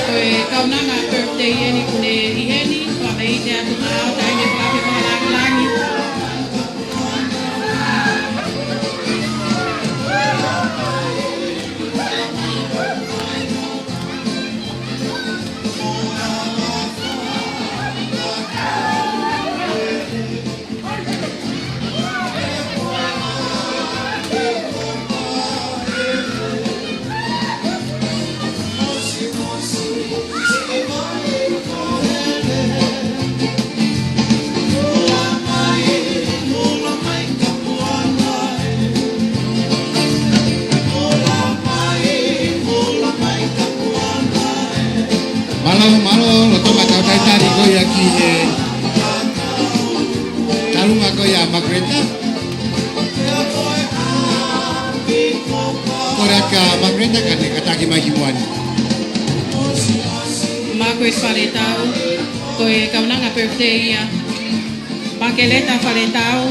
Ko e kaunanga birthday eni kuo ne ʻi heni, fakaʻapaʻapa atu maʻau, taimi fakaʻapaʻapa langilangi. Mālō, mālō, lolotonga tau talitali ko ia ki he taʻolunga ko ia ʻa Makeleta. Kole atu kia Makeleta ka ne kātaki mai ki muʻa ni. Makeleta Faletau, ko e kaunanga birthday ia. Makeleta Faletau.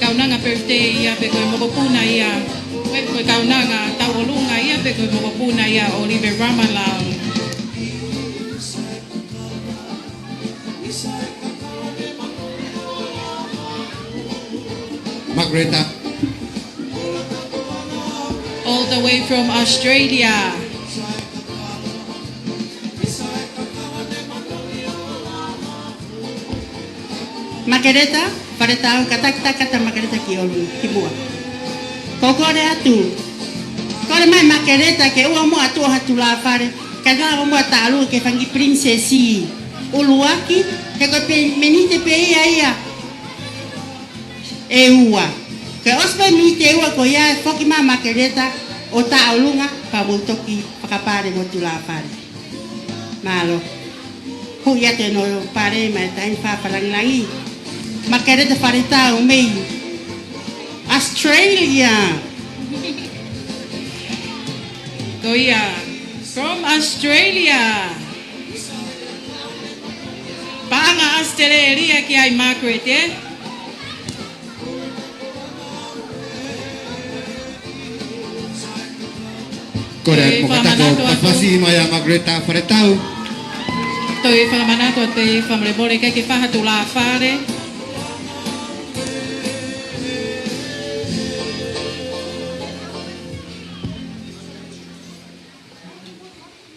Kaunanga birthday ia pe ko e mokopuna ia. Pe ko e kaunanga tauʻolunga ia pe ko e mokopuna ia ʻo ʻOlive Ramalau. Makeleta. All the way from Australia. Makeleta Faletau, kātaki takata Makeleta ki ʻolunga, ki muʻa. Ko e kole atu. Kole mai Makeleta ke ʻoua muʻa ʻo tuʻu ha tulāfale. Kae lava muʻa ʻo taʻolunga ki he fanga kiʻi pilinisesi ʻuluaki, he ko e pē miniti pē ia ia ʻe ua. Ko e ʻosi pē miniti ʻe ua ko ia ʻe foki mai Makeleta ʻo taʻolunga pea mou toki fakapale mo tulāfale. Mālō. Huʻi atu ʻene pale mai taimi fakalangilangi. Makeleta Faletau mei Australia. Ko ia, from Australia. Paʻanga ʻAositelēlia ki ai Makeleta, ē? Kole atu mo kātaki ʻo fakafasi mai ʻa Makeleta Faletau. Toe fakamanatu atu pē fakamolemole ʻikai ke fai ha tulāfale.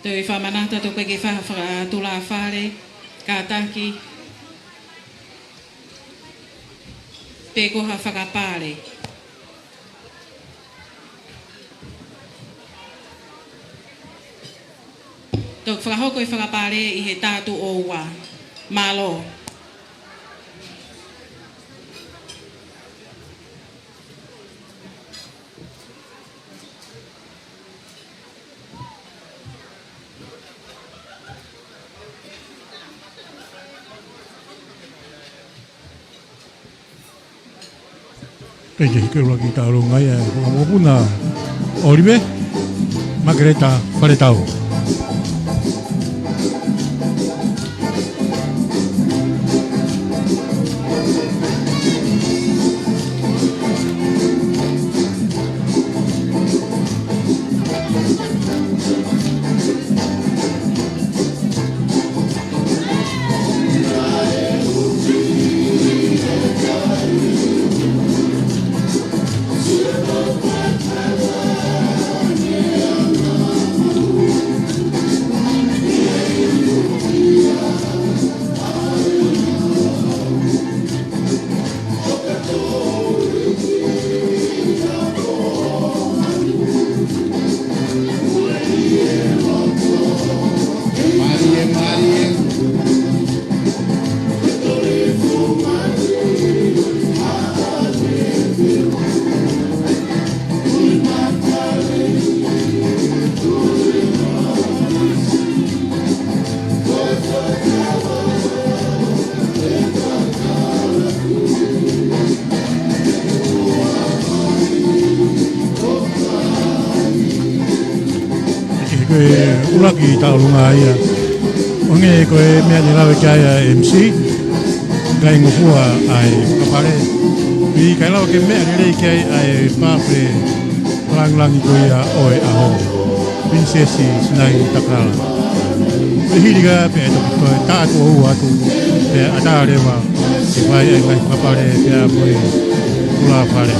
Toe fakamanatu atu ʻikai ke fai ha tulāfale, kātaki pe ko ha fakapale. Toki fakahoko e fakapale ʻi he tā tuʻo ua. Mālō. Pea ke hiki ʻuluaki tauʻolunga ia ʻa e fanga mokopuna ʻo ʻOlive, Makeleta Faletau. Ko e ʻuluaki tauʻolunga ia. ʻOku hangē ko e meʻa ne lave ki ai ʻa e M C, kae ngofua ʻa e fakapale. ʻIkai lava ke meʻa lelei ki ai ʻa e pāpule langilangi ko ia ʻo e ʻaho, Pilinisesi Sinaitakala. Ko e hili ka pea toki toe taʻu ʻo atu, pea ʻatā leva ke fai ʻa e ngaahi fakapale pea mo e kulāfale.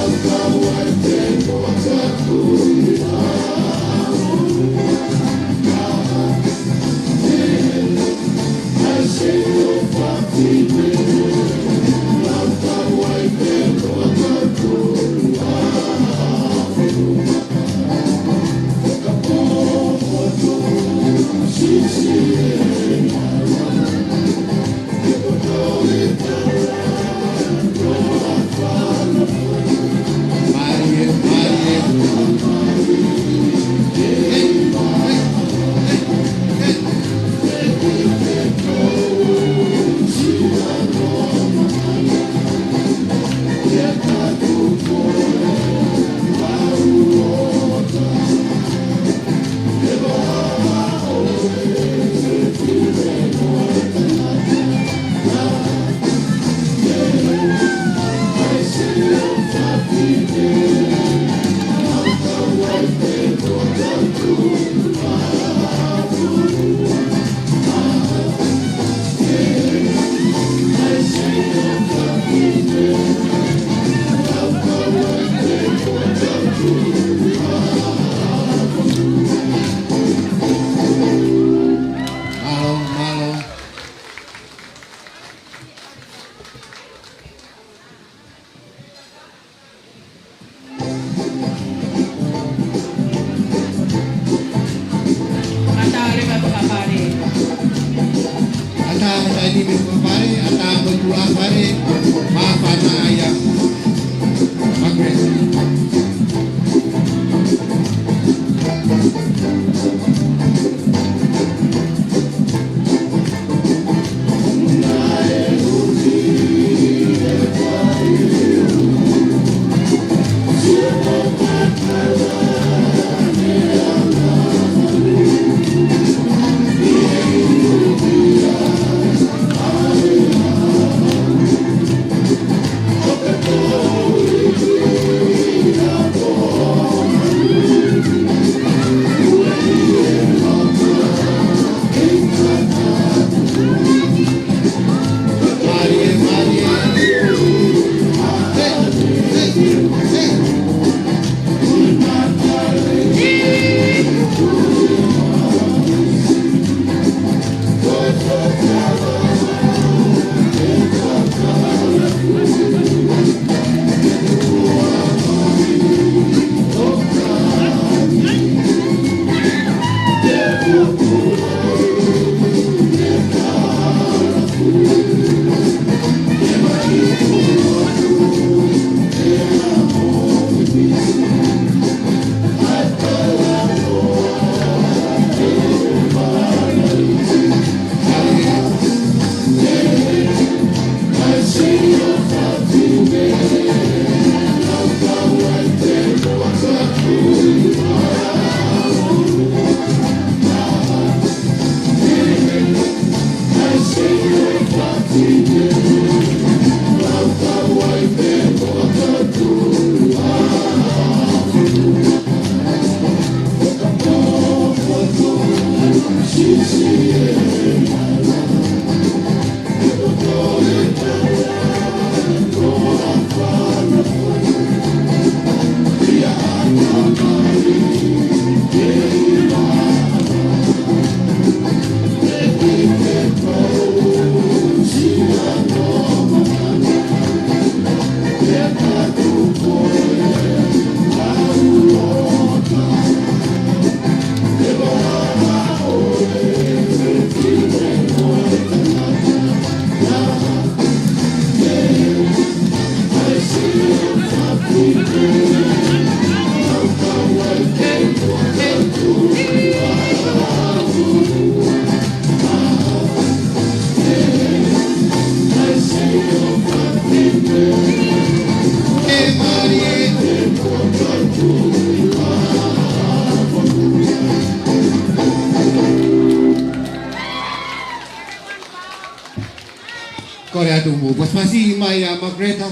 Tumu, pasipasi mai ʻa Magreta.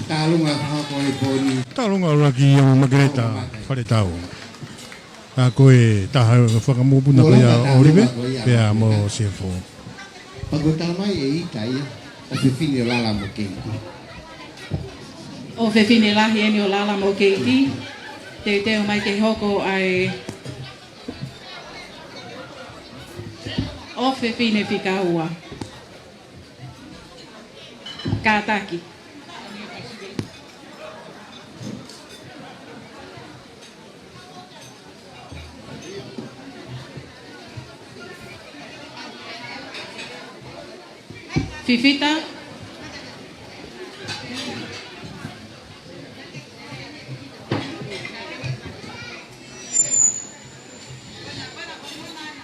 Taʻalunga hako e poni. Taʻalunga ʻuluaki ʻa Magreta Faletau. Ka ko e taha fakamupuna ko ia ʻOlive, pea mo Sefo. Pea ko e tala mai ʻe ʻIta ia, ʻofefine ʻo Lala mo Keiti. ʻOfefine lahi eni ʻo Lala mo Keiti. Teuteu mai ke hoko ʻa e ʻofefine fika ua. Kātaki. Fifita.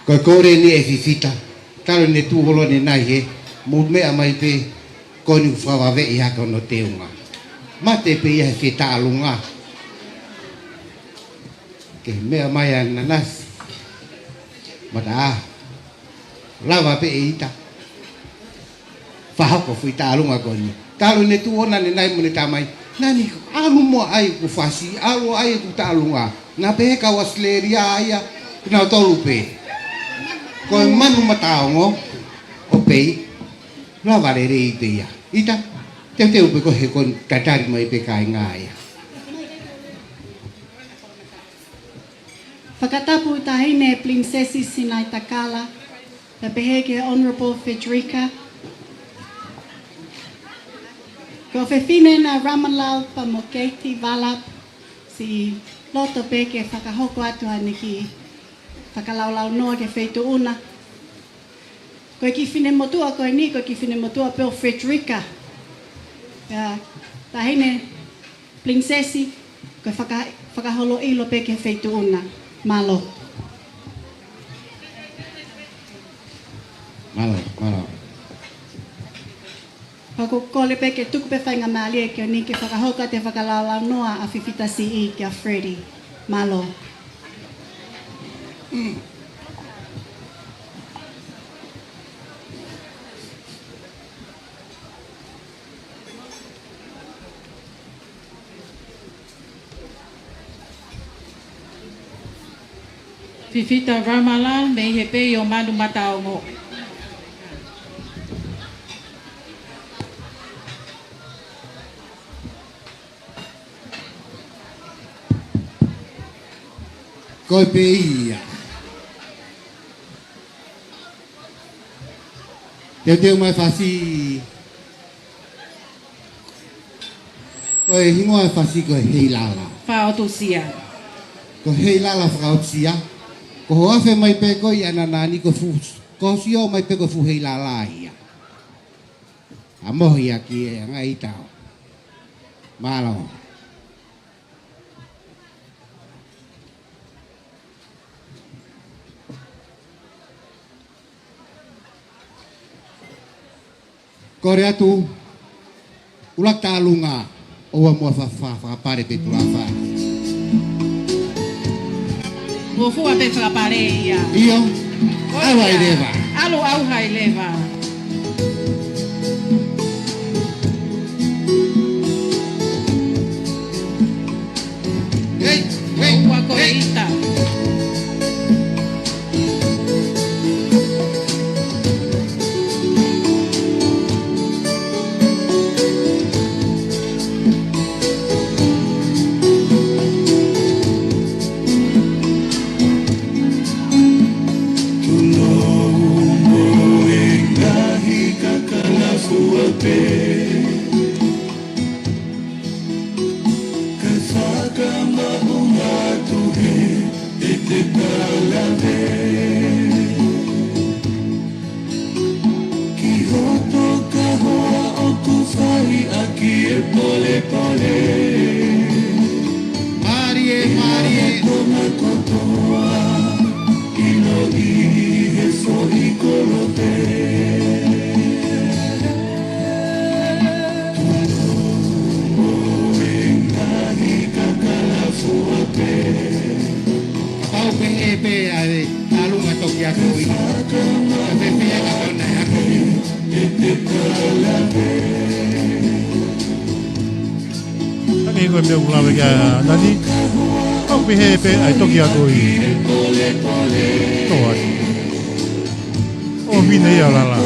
Ko e kole eni ʻe Fifita. Talu ʻene tuʻu holo ʻanenai he, mou meʻa mai pē, ko eni ʻoku fakavaveʻi hake hono teunga. Mate pē ia he fetaʻalunga. Ke meʻa mai ʻa Nanasi. Mata ā. Lava pē ʻe ʻIta. Fakahoko foʻi taʻalunga ko eni. Talu ʻene tuʻu holo ʻanenai mo ʻene tala mai. Nani, ʻalu mo ai ʻeku fasi, ʻalu ai ʻeku taʻalunga. Naʻa pehē kau ʻAositelēlia ia, kinautolu pē. Ko e manu mataongo, ʻo pei, lava lelei pē ia. ʻIta, teuteu pē ko e he ko e tatali mai pē kāinga ia. Fakatapu Taʻahine Pilinisesi Sinaitakala, pea pehē ki he Honourable Frederica. Ko e ʻofefine ʻa Ramalal pea mo Keiti Valap, siʻi loto pē ke fakahoko atu haʻane kiʻi fakalaulaunoa ki he feituʻu na. Ko e kiʻi finemotuʻa ko eni, ko e kiʻi finemotuʻa pē ʻo Frederica. Pea Taʻahine Pilinisesi, ko e faka-, fakaholo ʻilo pē ki he feituʻu na. Mālō. Mālō, mālō. Pea ʻoku ou kole pē ke tuku pē faingamālie ko eni ke fakahoko atu e fakalaulaunoa ʻa Fifita Siʻi kia Freddie. Mālō. Fifita Ramalal, mei he pei ʻo Manu Mataongo. Ko e pei ia. Teuteu mai fasi. Ko e hingoa e fasi ko e Heilala. Fakaʻotusia. Ko e Heilala fakaʻotusia. Ko hoʻo afe mai pē ko ia ʻanenai ko e fuʻu, ko hoʻo sio mai pē ko e fuʻu Heilala ia. ʻA mohi ʻaki e anga ʻi tau. Mālō. Kole atu, ʻuluaki taʻalunga, ʻoua muʻa fa-, fa-, fakapale pē tulafa. Mo fua pē fakapale ia. ʻIo, ʻalu ai leva. ʻAlu ʻauha ai leva. Hei, hei, ʻoua ko e ʻita. Tulou mo e ngaahi kakala fua pē. Kae fakamaʻunga atu he ʻete kalave. Ki hoto kahoa ʻoku fai ʻaki e polepole. Mālie, mālie. Tonga kotoa, ʻiloʻi he foʻi kolope. Tulou mo e ngaahi kakala fua pē. Kapau pē ʻe pē ʻa e ʻalunga toki ako i. Ka pē pē ʻa kona e ako i. ʻE te kala Ko e meʻa ʻoku lave ki ai ʻa Nani, ʻoku pehē pē ʻa e toki ako ʻi Toa. ʻO vine ia lala.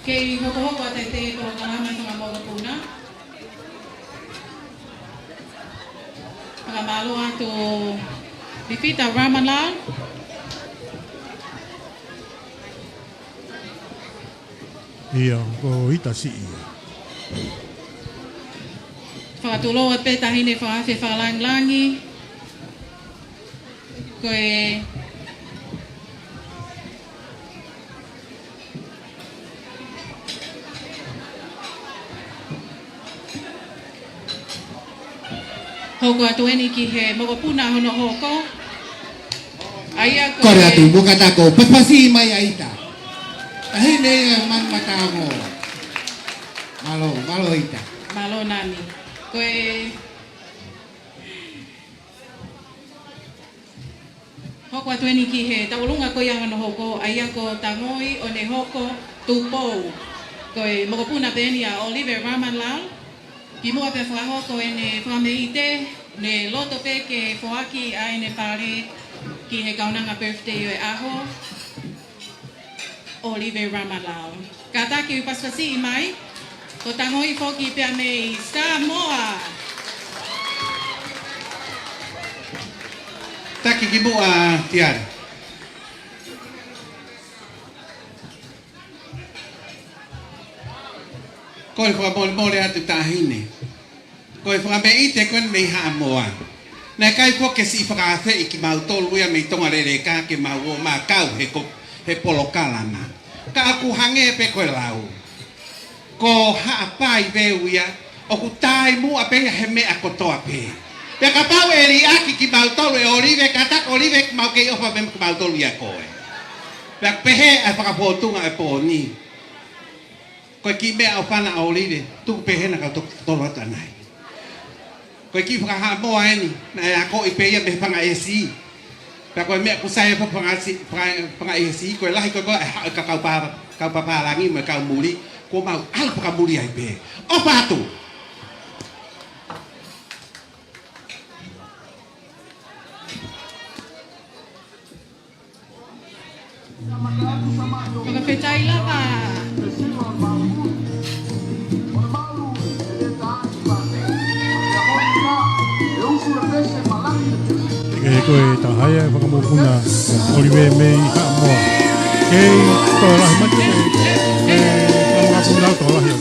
Kei hokohoko atu e polokalama fanga mokopuna. Fakamālō atu Pivita Ramalal. ʻIo, ko Ita siʻi ia. Fakatulou atu pē Taʻahine Fakaafe Fakalangilangi. Ko e Hoko atu eni ki he mokopuna hono hoko. ʻA ia ko Kore e atu, muka tako, pasipasi mai ʻa Ita. Taʻahine ia manu matāongo. Mālō, mālō Ita. Mālō Nani. Ko e Hoko atu eni ki he tauʻolunga ko ia hono hoko, ʻa ia ko Tangoi ʻo ne hoko Tupou. Ko e mokopuna pē eni ʻa ʻŌlive Ramalal. Kimuʻa pea fakahoko ʻene fakameʻite, ne loto pē ke foaki ʻa ʻene pale ki he kaunanga birthday ʻo e ʻaho. ʻŌlive Ramalal. Kātaki ʻo pasipasiʻi mai, ko Tangoi foki pea mei Samoa. Taki kimuʻa Tiare. Ko e fakamolemole atu Taʻahine. Ko e fakameʻite ko eni mei Haʻamoa. Naʻe ʻikai foki ke siʻi fakaafeʻi kimautolu ia mei Tonga Leleka ke mau ō mai ʻo kau he ko-, he polokalama. Ka ʻoku hangē pē ko e lau. Ko Haʻapai Veu ia, ʻoku taimi ʻa pē ia he meʻa kotoa pē. Pea kapau ʻe liʻaki kimautolu ʻe ʻOlive, kātaki ʻOlive ke mau kei ʻofa pē mo kimautolu ia ko ē. Pea pehē ʻa e fakafōtunga ʻo e pō ni. Ko e kiʻi meʻaʻofa ʻa ʻOlive, tuku pē hena kau toki tolo atu ʻanai. Ko e kiʻi fakahaʻamoa eni, naʻe akoʻi pē ia mei he fanga ʻesi. Pea ko e meʻa ʻoku sai ʻa e fanga ʻesi, fanga, fanga ʻesi, ko e lahi ko ē ko ē ʻa e haʻu ʻa e kau pā-, kau pāpālangi mo e kau muli, kuo mau ʻalu fakamuli ai pē. ʻOfa atu. Fakafetaʻi lava. Ke ko e taha ia ʻa e fakamokopuna ʻOlive mei Haʻamoa. Kei tokolahi mate, ʻe, ʻe, fakamokopuna tokolahi ʻo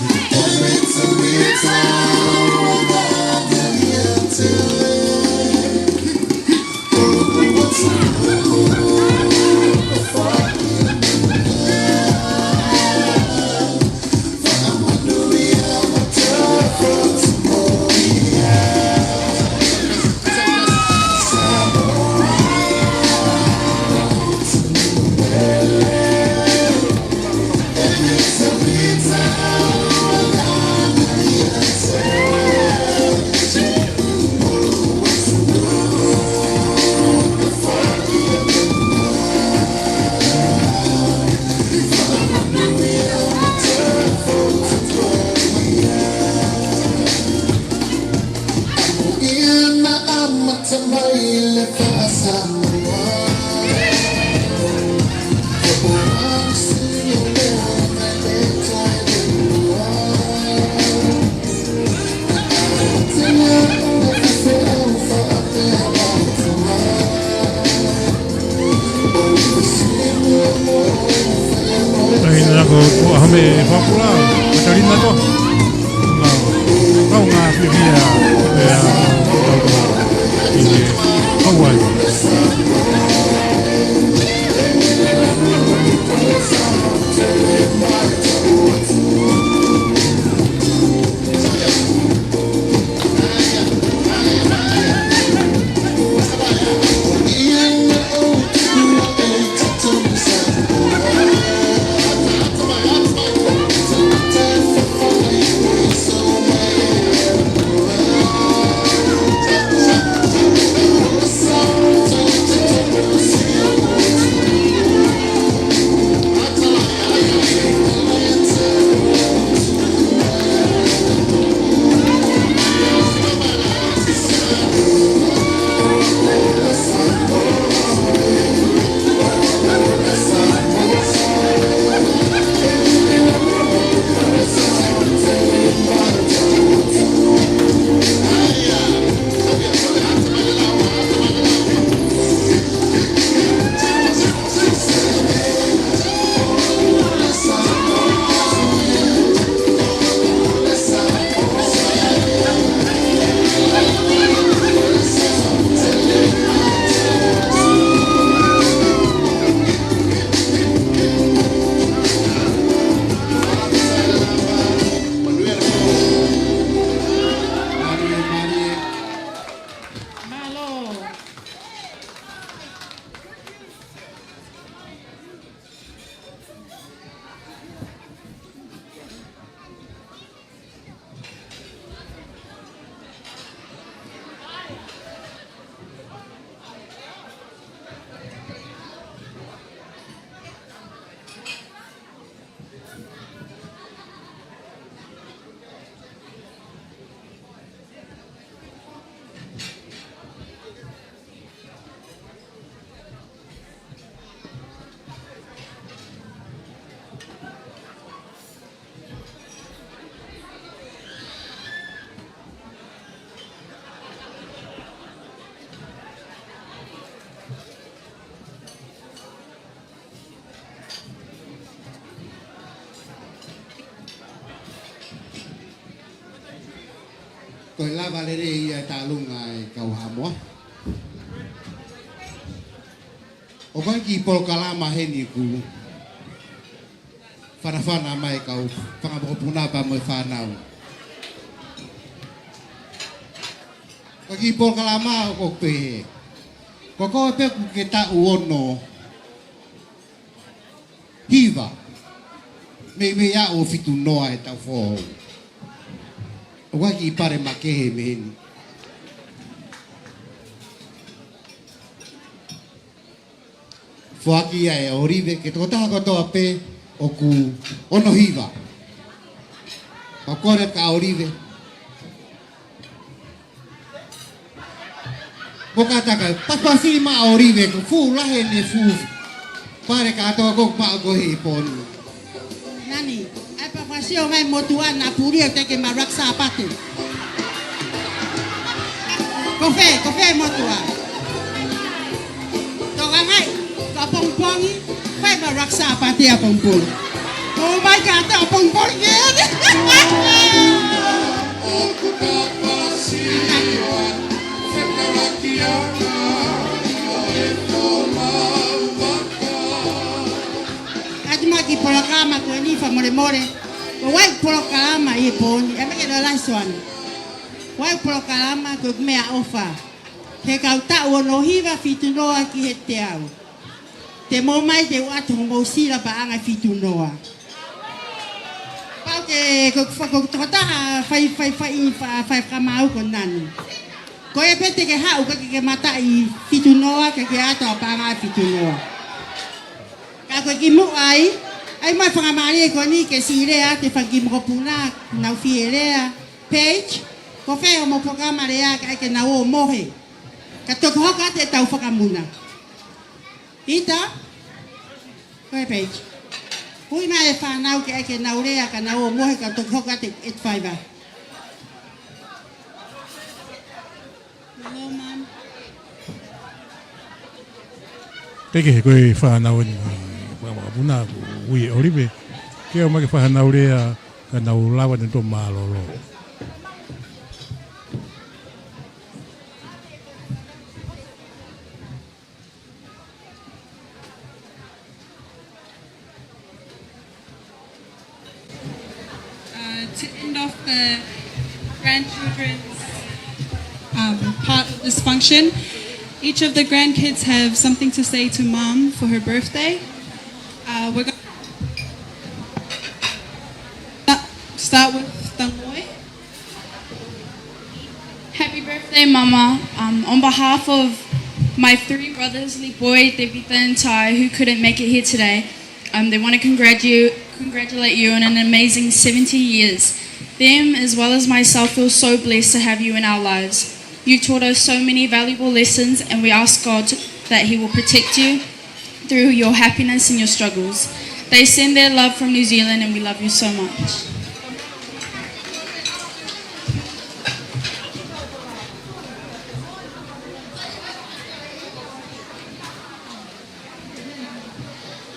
Tahi na ko ko ame fakula, Katalina to. Nga, kau nga fiafia, ʻe, ʻa, ʻi Hawaii. Mālō. Ko e lava lelei ia ʻa e tālunga ʻa e kau Haʻamoa. ʻOku ʻi ai e kiʻi polokalama heni ʻoku fanafana mai e kau fanga mokopuna pea mo e fānau. Ko e kiʻi polokalama ʻoku pehē: Ko koe pē ʻoku ke taʻu ono hiva, meimei aʻu ʻo fitu noa ʻetau foʻou. ʻOku ʻi ai e kiʻi pale makehe mei heni. Foaki ia ʻe ʻOlive ki he tokotaha kotoa pē ʻoku ono hiva. Ka kole kia ʻOlive. Mo ka taka, pasipasi maʻa ʻOlive, ko e fuʻu lahi ʻene fuʻu pale kātoa ʻoku maʻu ko ē he pō ni. Nani, ʻai pasipasi ʻo ngai motuʻa na puli ʻo teke ma Raksa Pate. Ko fē, ko fē motuʻa? Toka ngai, ka pongipongi, fai ma Raksa Pate ʻapongipongi. ʻOmai kātoa ʻapongipongi. Atu mai ki he polokalama ko eni fakamolemole. ʻOku ʻi ai e polokalama ʻi he pō ni, ʻe meke lo lai soani. ʻOku ʻi ai e polokalama ko e meʻaʻofa ki he kau taʻu ono hiva, fitu noa ki he teau. Te mou ʻomai, te u ʻoatu hoʻomou sila paʻanga fitu noa. Pau ke, ko, ko, ko e tokotaha fai, fai, fai, fa-, fai fakamaau ko Nani. Ko ia pē te ke haʻu, ke, ke mataʻi fitu noa, ke, ke ʻoatu ʻa e paʻanga fitu noa. Ka ko e kimuʻa ai, ʻai mai e faingamālie ko eni ke siʻi lea atu e fanga kiʻi mokopuna, nau fie lea, Paige, ko fē hoʻomou polokalama lea, kae ke nau ō ʻo mohe. Ka toki hoko atu ʻetau fakamuna. Ita, ko e Paige. Ui mai e fānau ke ʻai ke nau lea, ka nau ō ʻo mohe, ka toki hoko atu e faiva. Hello, Mom. Teʻeki ke ʻi ai ha fānau ʻi he fanga mokopuna, ui ʻe ʻOlive ke ʻomai e fānau lea, ka nau lava ʻo toe mālōlō. Uh, to end off the grandchildren's, um, part of this function, each of the grandkids have something to say to Mom for her birthday. Uh, we're gonna start with Tangoe. Happy birthday, Mama. Um, on behalf of my three brothers, Lipoi, Tevita, and Tai, who couldn't make it here today, um, they want to congratu-, congratulate you on an amazing seventy years. Them, as well as myself, feel so blessed to have you in our lives. You've taught us so many valuable lessons, and we ask God that He will protect you through your happiness and your struggles. They send their love from New Zealand, and we love you so much.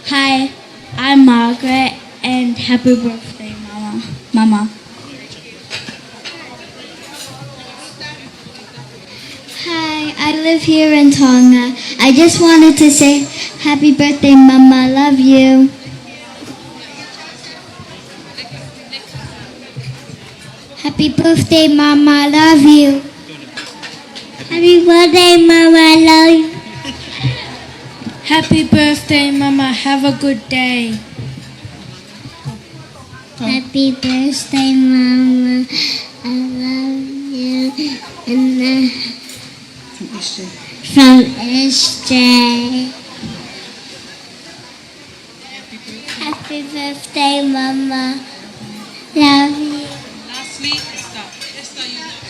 Hi, I'm Margaret, and happy birthday, Mama. Mama. Hi, I live here in Tonga. I just wanted to say happy birthday, Mama. Love you. Happy birthday, Mama. Love you. Happy birthday, Mama. Love you. Happy birthday, Mama. Have a good day. Happy birthday, Mama. I love you. And, uh, from S J. Happy birthday, Mama. Love you. Lastly, Esther. Esther, you know.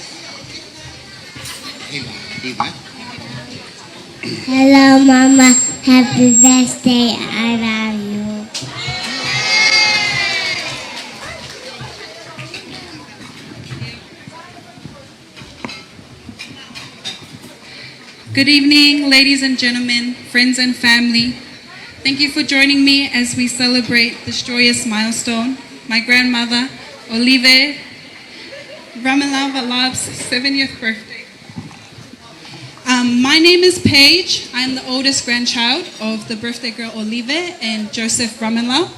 Eva, Eva. Hello, Mama. Happy birthday. I love you. Good evening, ladies and gentlemen, friends and family. Thank you for joining me as we celebrate this joyous milestone, my grandmother, Olive Ramalava Lab's seventieth birthday. Um, My name is Paige. I'm the oldest grandchild of the birthday girl Olive and Joseph Ramenlau.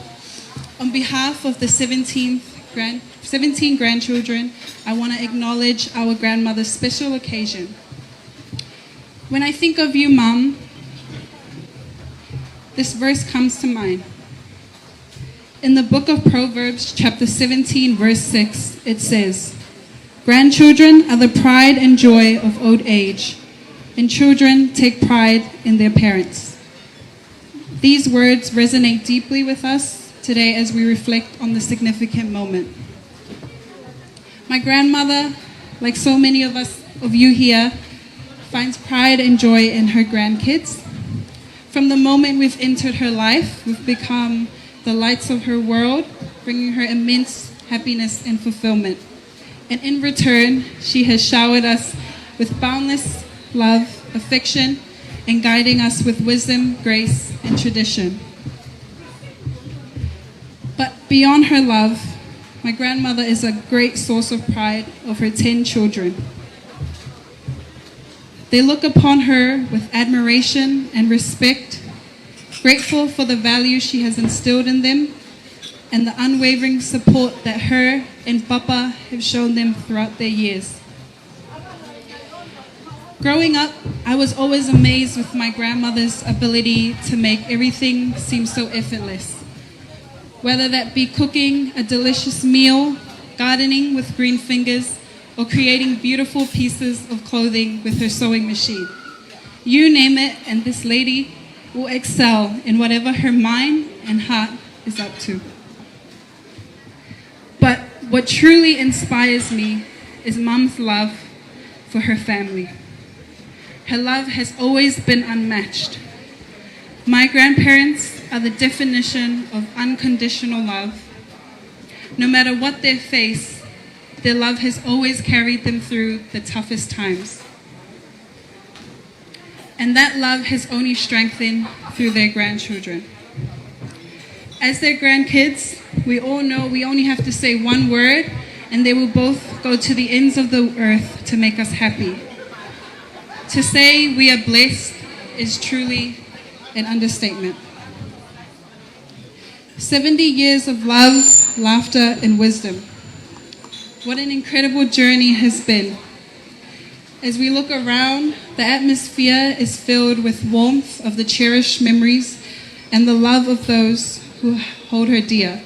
On behalf of the seventeenth grand, seventeen grandchildren, I want to acknowledge our grandmother's special occasion. When I think of you, Mum, this verse comes to mind. In the book of Proverbs, chapter seventeen, verse six, it says, "Grandchildren are the pride and joy of old age, and children take pride in their parents." These words resonate deeply with us today as we reflect on the significant moment. My grandmother, like so many of us, of you here, finds pride and joy in her grandkids. From the moment we've entered her life, we've become the lights of her world, bringing her immense happiness and fulfillment. And in return, she has showered us with boundless love, affection, and guiding us with wisdom, grace, and tradition. But beyond her love, my grandmother is a great source of pride of her ten children. They look upon her with admiration and respect, grateful for the value she has instilled in them and the unwavering support that her and Papa have shown them throughout their years. Growing up, I was always amazed with my grandmother's ability to make everything seem so effortless. Whether that be cooking a delicious meal, gardening with green fingers, or creating beautiful pieces of clothing with her sewing machine. You name it, and this lady will excel in whatever her mind and heart is up to. But what truly inspires me is Mum's love for her family. Her love has always been unmatched. My grandparents are the definition of unconditional love. No matter what they face, their love has always carried them through the toughest times. And that love has only strengthened through their grandchildren. As their grandkids, we all know we only have to say one word and they will both go to the ends of the earth to make us happy. To say we are blessed is truly an understatement. Seventy years of love, laughter, and wisdom. What an incredible journey has been. As we look around, the atmosphere is filled with warmth of the cherished memories and the love of those who hold her dear.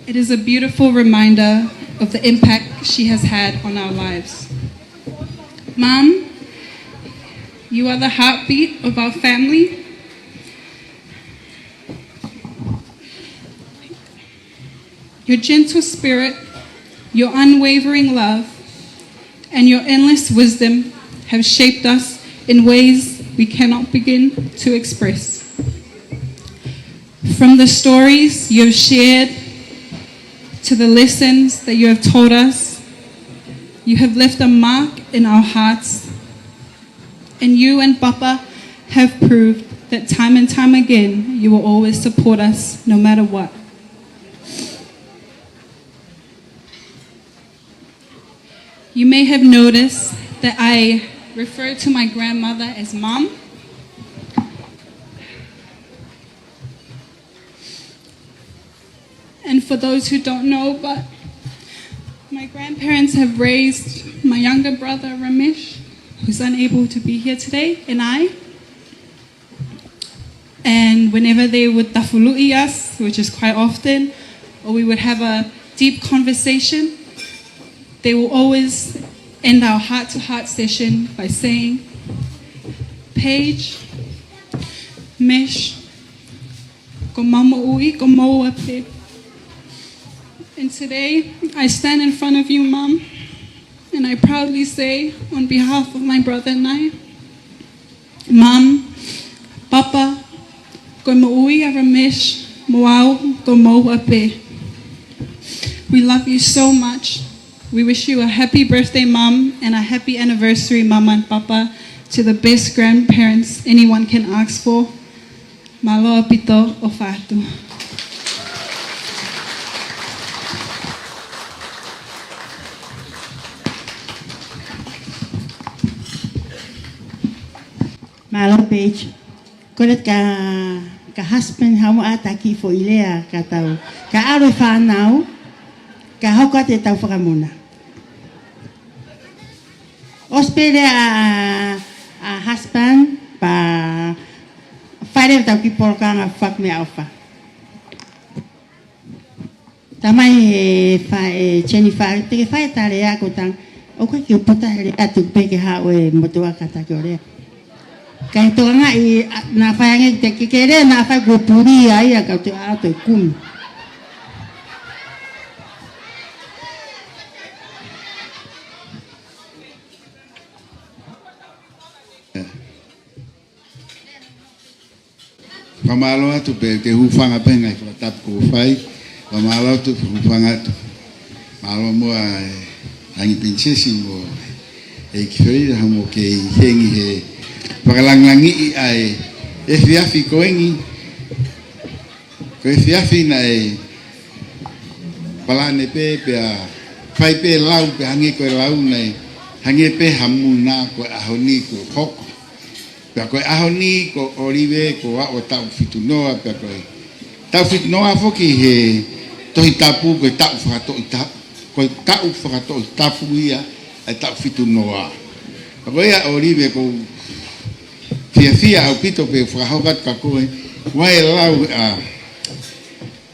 It is a beautiful reminder of the impact she has had on our lives. Mum, you are the heartbeat of our family. Your gentle spirit, your unwavering love, and your endless wisdom have shaped us in ways we cannot begin to express. From the stories you have shared to the lessons that you have taught us, you have left a mark in our hearts. And you and Papa have proved that time and time again you will always support us no matter what. You may have noticed that I refer to my grandmother as Mum. And for those who don't know, but my grandparents have raised my younger brother Ramesh, who's unable to be here today, and I. And whenever they would tafuluʻi us, which is quite often, or we would have a deep conversation, they will always end our heart-to-heart session by saying, "Paige, Mesh, ko homou moʻui, ko homou ʻapē." And today, I stand in front of you, Mum, and I proudly say, on behalf of my brother and I, Mum, Papa, ko e moʻui ʻa Ramesh mo au ko homou ʻapē. We love you so much. We wish you a happy birthday, Mum, and a happy anniversary, Mum and Papa, to the best grandparents anyone can ask for. Mālō ʻaupito, ʻofa atu. Mālō Page. Kole ka, ka husband haʻamou ʻātakiʻi foʻi lea ka tau, ka ʻalu e fānau, ka hoko atu e tau fakamuna. ʻOsi pē lea ʻa, ʻa, ʻa husband, pea fai leva e tau kiʻi polokalama fakameʻaʻofa. Tamai e fa-, e Jennifer, te ke fai e tau lea ko tang, ʻoku ʻikai ke u puta he lea atu pē ke haʻu e motuʻa kātaki ʻo lea. Kae tokangaʻi, ʻa, naʻa fai ange te ke, ke lea naʻa fai kuo puli ai ʻa ka te ʻalu atu e kumi. Fakamālō atu pē, ke hūfanga pē he ngaahi fakatapu kuo fai. Fakamālō atu, hūfanga atu. Mālō muʻa e Langi Pilinisesi mo e ʻEiki Felila, haʻamou kei hengi he fakalāngilangiʻi ʻa e efiafi ko eni. Ko e efiafi naʻe palani pē, pea fai pē lau, pea hangē ko e lau naʻe hangē pē ha muna ko e ʻaho ni kuo hoko. Pea ko e ʻaho ni ko ʻOlive kuo aʻu ʻo taʻu fitu noa, pea ko e taʻu fitu noa foki he Tohi Tapu, ko e taʻu fakatoʻi ta-, ko e taʻu fakatoʻi tapu ia, ʻa e taʻu fitu noa. Pea ko ia ʻOlive ʻoku ou fiefia ʻaupito pē fakahoko atu kia koe, ʻa e lau ʻa,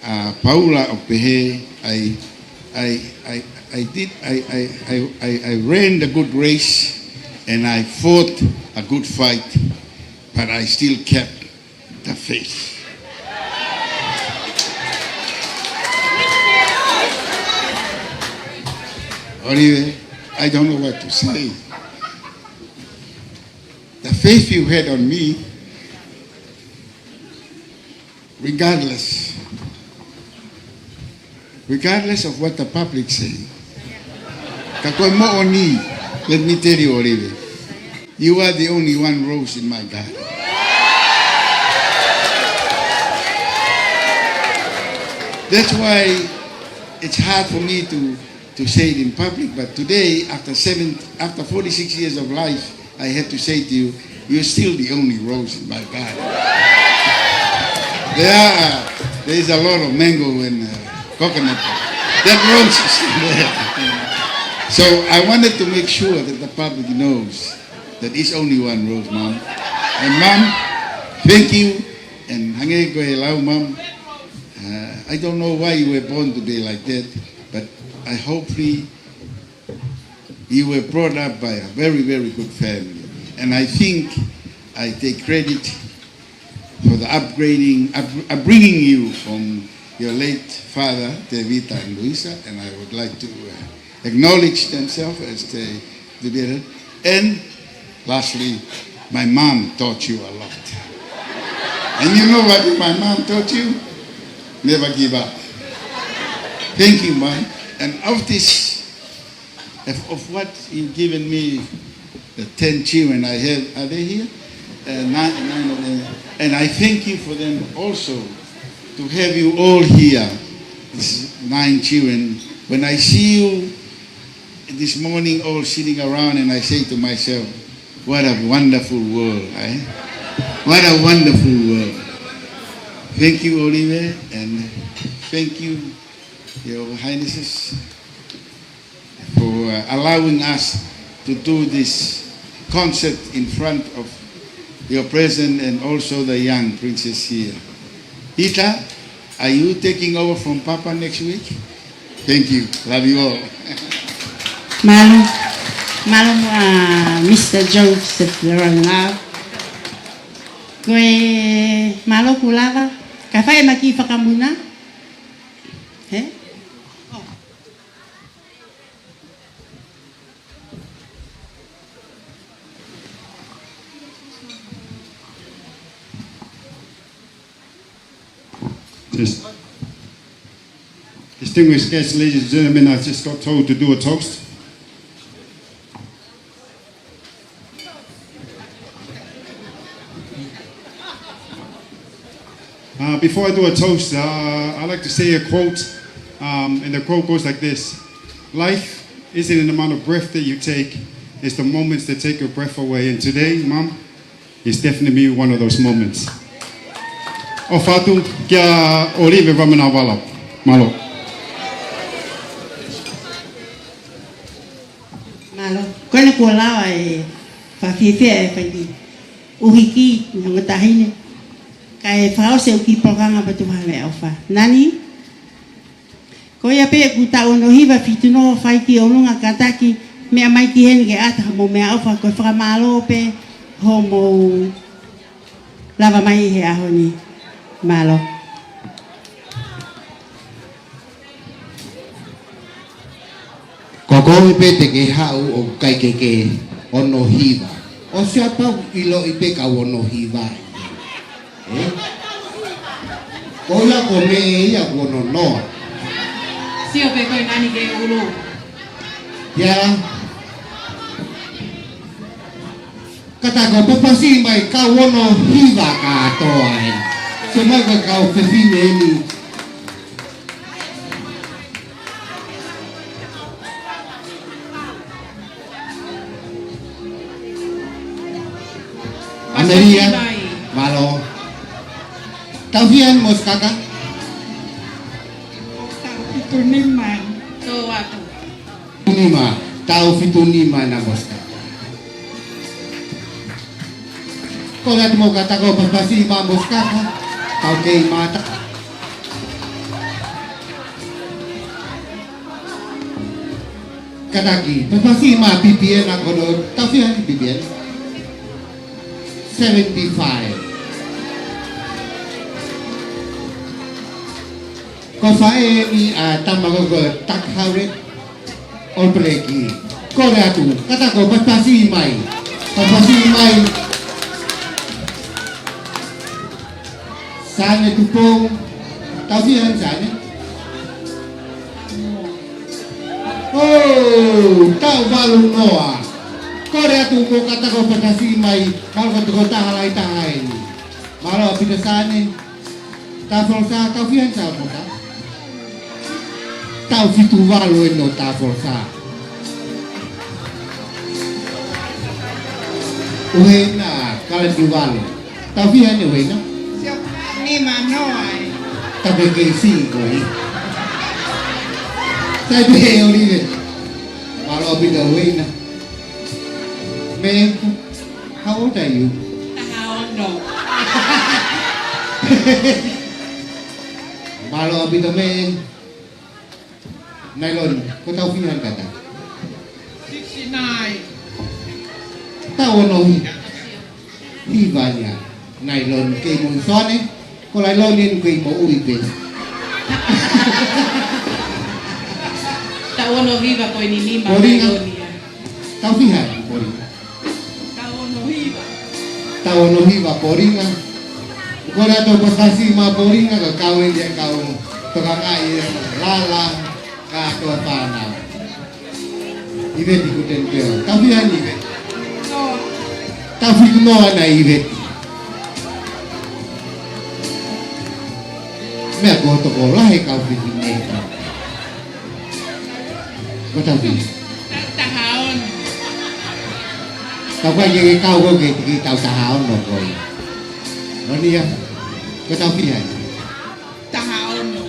ʻa Paula ʻo pehē, I, I, I, I did, I, I, I, I, I ran the good race and I fought a good fight, but I still kept the faith. ʻOlive, I don't know what to say. The faith you had on me, regardless, regardless of what the public say, ka ko e moʻoni, let me tell you, ʻOlive, you are the only one rose in my garden. That's why it's hard for me to, to say it in public, but today, after seven, after forty-six years of life, I have to say to you, you're still the only rose in my garden. There are, there is a lot of mango and, uh, coconut. That rose is still there. So I wanted to make sure that the public knows that it's only one rose, Mom. And Mom, thank you. And hangē ko e lau, Mom, uh, I don't know why you were born to be like that, but I hopefully you were brought up by a very, very good family. And I think I take credit for the upgrading, up-, upbringing you from your late father, Tevita and Luisa, and I would like to, uh, acknowledge themselves as the, the better. And lastly, my mom taught you a lot. And you know what my mom taught you? Never give up. Thank you, Mom. And of this, of, of what you've given me, the ten children I have, are they here? Uh, nine, nine of them. And I thank you for them also, to have you all here, these nine children. When I see you this morning all sitting around, and I say to myself, "What a wonderful world, eh? What a wonderful world." Thank you, ʻOlive, and thank you, Your Highnesses, for, uh, allowing us to do this concert in front of your presence and also the young princess here. Ita, are you taking over from Papa next week? Thank you. Love you all. Mālō, mālō, uh, Mister Joseph Leron Love. Ko e mālō kuo lava, ka fai mai e kiʻi fakamuna. He? Just, distinguished guests, ladies and gentlemen, I just got told to do a toast. Uh, before I do a toast, uh, I like to say a quote, um, and the quote goes like this: "Life isn't an amount of breath that you take, it's the moments that take your breath away." And today, Mom, It's definitely one of those moments. ʻOfa atu kia ʻOlive Ramanavalau. Mālō. Mālō. Ko ena kuo lava e fakafiefia e fai ki ʻUhiki, ongo taʻahine. Kae fakaʻosi e ʻū kiʻi polokalama pea tuku ha meʻaʻofa. Nani? Ko ia pē ʻoku taʻu ono hiva fitu noa fai ki ʻolunga, kātaki, meʻa mai ki heni ke ʻata hoʻomou meʻaʻofa, ko e fakamālō pē hoʻomou lava mai he ʻaho ni. Mālō. Ko koe pē te ke haʻu ʻo ʻikai ke ke ono hiva. ʻOsi ia pau ʻiloʻi pē kau ono hiva. Ē? Ko ia ko meʻa ia kuo nonoa. Sio pē ko e nani ke ulu. Ia. Kātaki ʻo papasi mai kau ono hiva kātoa ē. Sio mai ko e kau fefine eni. ʻAmelia, mālō. Tau fiha eni Mosikaka? Tau fitu nima. Tō atu. Nima, tau fitu nima ena Mosikaka. Kole atu mo kātaki ʻo papasi mai Mosikaka. Tau kei mata. Kātaki, papasi mai Pipiena ko hono, tau fiha eni Pipiena? Seventy-five. Ko e faʻē eni ʻa e tama ko ē ko Takahare ʻo Peleki. Kole atu, kātaki ʻo papasi mai. Papasi mai. Sane Tupou, tau fiha eni Sane? Oh, taʻu valu noa. Kole atu mo kātaki ʻo papasi mai, mālō ko e tokotaha lahi taha eni. Mālō ʻaupito Sane. Tāfolosā, tau fiha eni Tāfolosā? Taʻu fitu valu eni ʻo Tāfolosā. ʻUhena, Kalani Valu. Tau fiha eni ʻUhena? Siʻo nima noa ē. Tau kei kei si ko ē. Sai pē ʻOlive. Mālō ʻaupito ʻUhena. Mē, how old are you? Taha ono. Mālō ʻaupito Mē. Nailoni, ko e tau fiha eni kātaki? Sixty-nine. Taʻu ono hi-, hiva ia. Nailoni kei mo Sane, ko Nailoni eni kei mo ui pē. Taʻu ono hiva ko eni nima Polinga. Nailoni ia. Tau fiha eni Polinga? Taʻu ono hiva. Taʻu ono hiva Polinga. Kole atu ʻo papasi mai Polinga, ka kau eni ʻa e kau tokangaʻi e lala kātoa fānau. ʻIveti Kutenikeola. Tau fiha eni ʻIveti? Tau fitu noa ena ʻIveti. Meʻa ko e tokolahi e kau fefine. Ko e tau fiha? Taha ono. Tau kai ke kau ko ke tiki tau taha ono ko ia. Ko eni ia. Ko e tau fiha? Taha ono.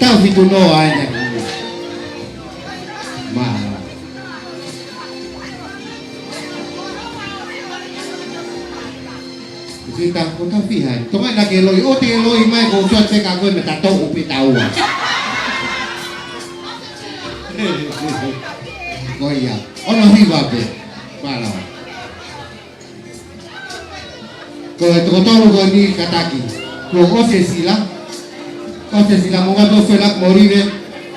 Tau fitu noa ena. Mā. Sita, ko e tau fiha? Tonga na ke loi, ʻoua te ke loi mai ko e sio te ka ko e meta tau ʻupi taua. Ko ia, ono hiva pē. Mālō. Ko e toko tolu ko eni kātaki. Ko ʻOsesila. ʻOsesila mo ngā tō felak mo rive.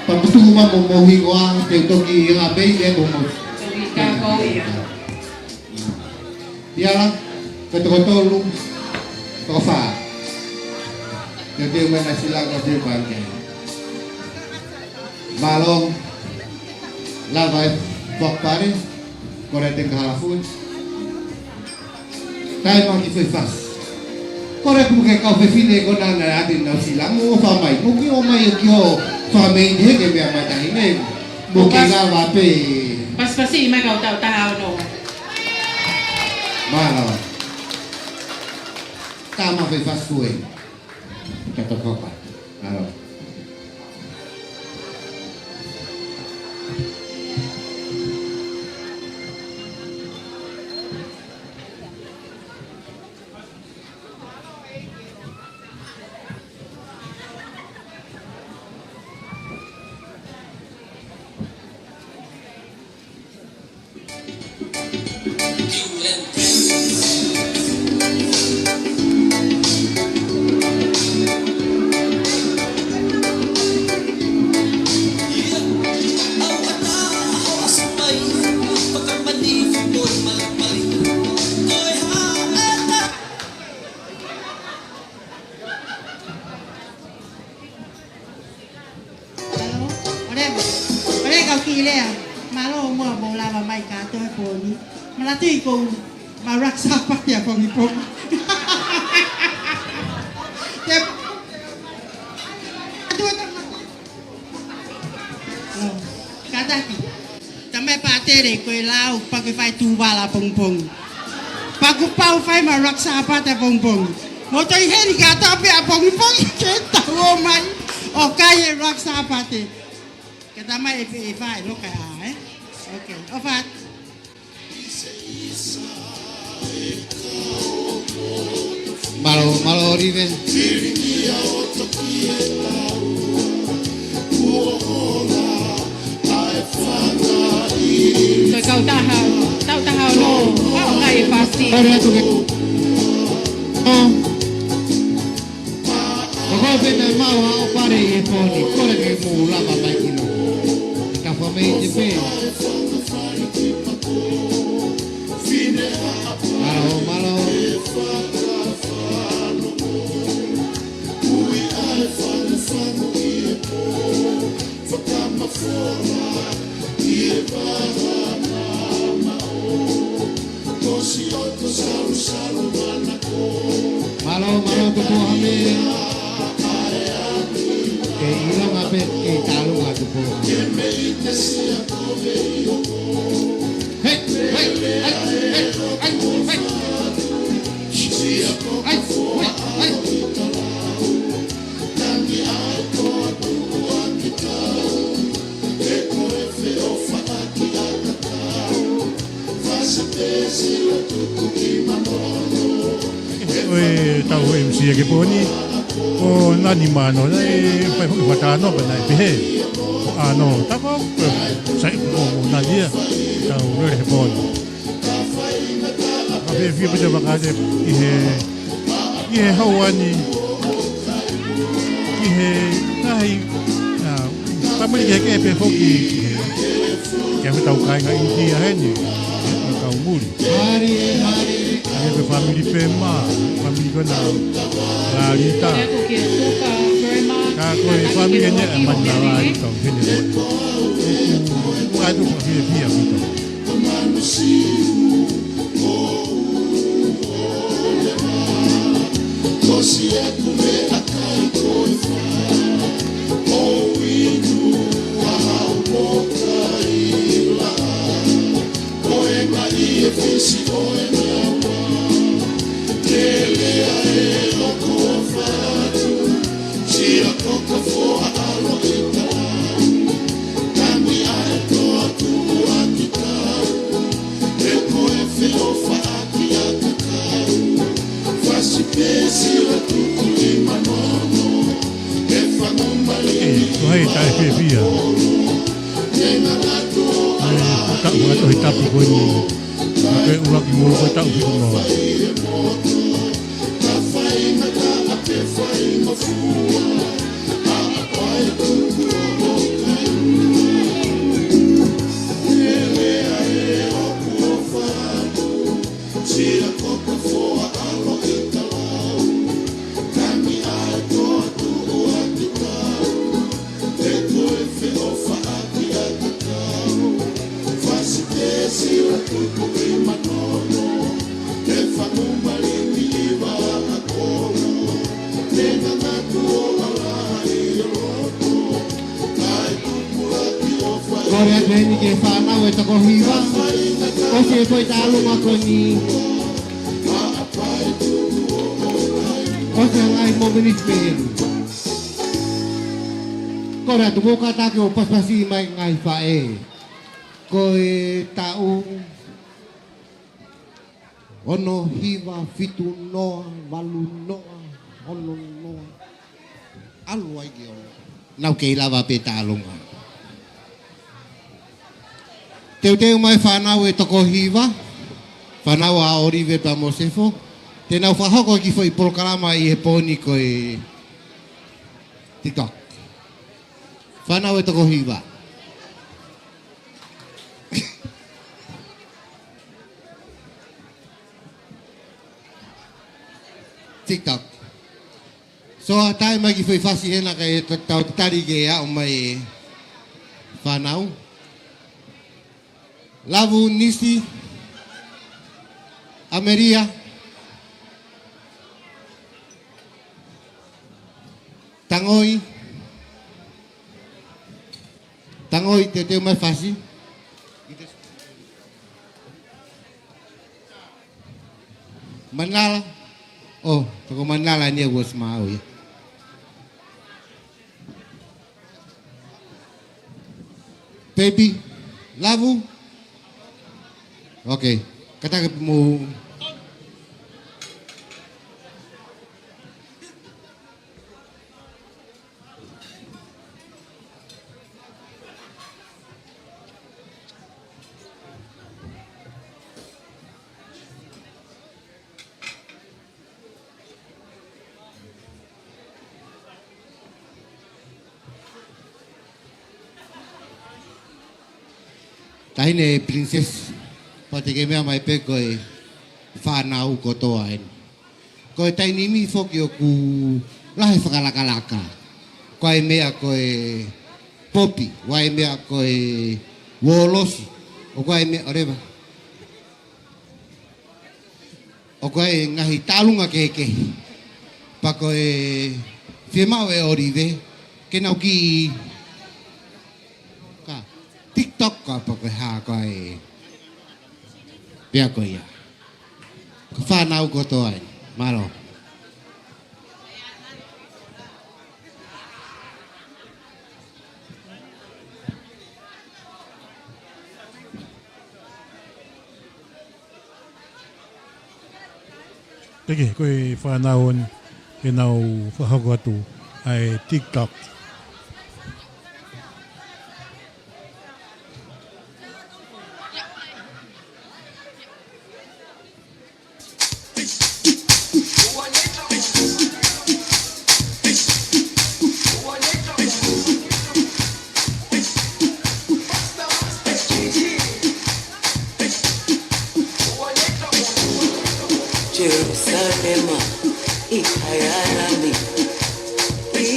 Paputu ma mo mo hingoa, te toki ngā pei e mo mo. Toki ka ko ia. Ia la, ko e toko tolu, toko fā. Te te mena sila ko te pangke. Mālō, lava e fakapale, kole atu ki he halafu. Tae ma ki fefas. Kole atu mo e kau fefine ko ena naʻe ʻoatu ʻenau sila mo ʻofa mai. Mo ke ō mai ʻo ke ō fakamei he ke meʻa mai tahi ne. Mo ke lava pē. Pasipasi mai kau tau taha ono. Mālō. Tama fai fast food. Ka tau kapa. Mālō. Mālō, ʻoua leva, ʻoua leva kau kiʻi lea. Mālō muʻa hoʻomou lava mai kātoa he pō ni. Manatuʻi ʻoku mau rock Sāpate ʻapongipongi. Te, atu atu. Mālō, kātaki. Tamai Pātele, ko e lau, pea ko e fai tūvala ʻapongipongi. Pea kuo pau fai mai rock Sāpate ʻapongipongi. Mou toe ʻi heni kātoa pē ʻapongipongi ke tau ō mai ʻo kai e rock Sāpate. Ka tamai e pe e fai loka ā, ē? Ok, ʻofa atu. Mālō, mālō, Olive. Ko e kautaha, kautaha ono, ʻo kai e fasi. Kore atu ke. ʻO. Ko koe pē naʻe maʻu haʻo pale ʻi he pō ni, kole ke mou lava mai ki loto. Ka fua mei te pē. Mālō, mālō. Mālō, mālō, Tupuʻa Hame. Ke ʻilonga pē, ke tālunga Tupuʻa Hame. Hei, hei, hei, hei, hei. Hei, hei, hei. Ko e tau M C ʻa e pō ni, ko Nani Mano, naʻe fai hoʻi fatongia pea naʻe pehē. Ko ʻAno Tapa, sai ko Nani ia, tau lele he pō ni. Ka fiefia pē te u fakahā atu ʻi he, ʻi he houa ni, ʻi he ngaahi, ā, fāmili kehekehe pē foki, ke ʻave ʻetau kāinga ʻInitia heni, ʻa e kau muli. ʻA e fāmili Pema, fāmili ko ena Lalita. Ka ko e fāmili eni ʻa e mani Lalita, heni. ʻOku, ʻoku ʻatu ka fiefia ʻaupito. ʻE, ko hai taʻe fiefia. ʻE, ko e taʻu ʻa e Tohi Tapu ko eni. Ko e ʻuluaki mō ko e taʻu fitu noa. Kole atu heni ki he fānau ʻe toko hiva. ʻOsi e foʻi tālunga ko eni. Ko e ngaahi mōmeniti pē eni. Ko e ʻatu mo kātaki ʻo pasipasi mai ngaahi faʻē. Ko e taʻu ono hiva fitu noa valu noa ono noa. ʻAlu ai ki ono. Naʻa ku kei lava pē taʻalonga. Teuteu mai fānau ʻe toko hiva, fānau ʻa ʻOlive pea mo Sefo, te nau fakahoko e kiʻi foʻi polokalama ʻi he pō ni ko e TikTok. Fānau ʻe toko hiva. TikTok. So, ʻa e taimi ki he foʻi fasi hena kae tau tatali ke aʻu mai e fānau. Lavu, Nisi, ʻAmelia, Tangoi, Tangoi, teuteu mai fasi. Manala. ʻO, toko Manala ni ʻa Uosi Maui. Baby, Lavu. Okay. Kātaki mo Taʻahine Princess, pea te ke meʻa mai pē ko e fānau kotoa eni. Ko e taimi ni foki ʻoku lahi e fakalakalaka. Ko e meʻa ko e popi, ko e meʻa ko e uolosi, ʻo ko e meʻa ʻoleva. ʻO ko e ngaahi taʻalonga kehekehe. Pea ko e fiemaʻu ʻe ʻOlive ke nau kiʻi ka TikTok ka pea ko e hā ko e pea ko ia. Ko e fānau kotoa eni. Mālō. Teke, ko e fānau eni ke nau fakahoko atu ʻa e TikTok. Jerusalema, ʻi he ʻaho ni, ʻi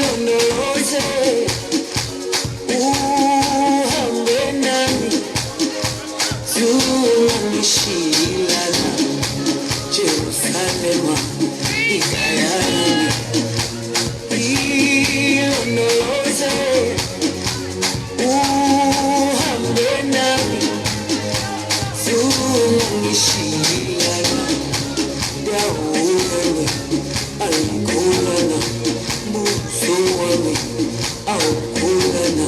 lono loze, ʻu hambenani, Zunga ni silala, Jerusalema, ʻi he ʻaho ni, ʻi lono loze, ʻu hambenani, Zunga ni silala, Dauene, Alikolana, Musoane, Aukolana,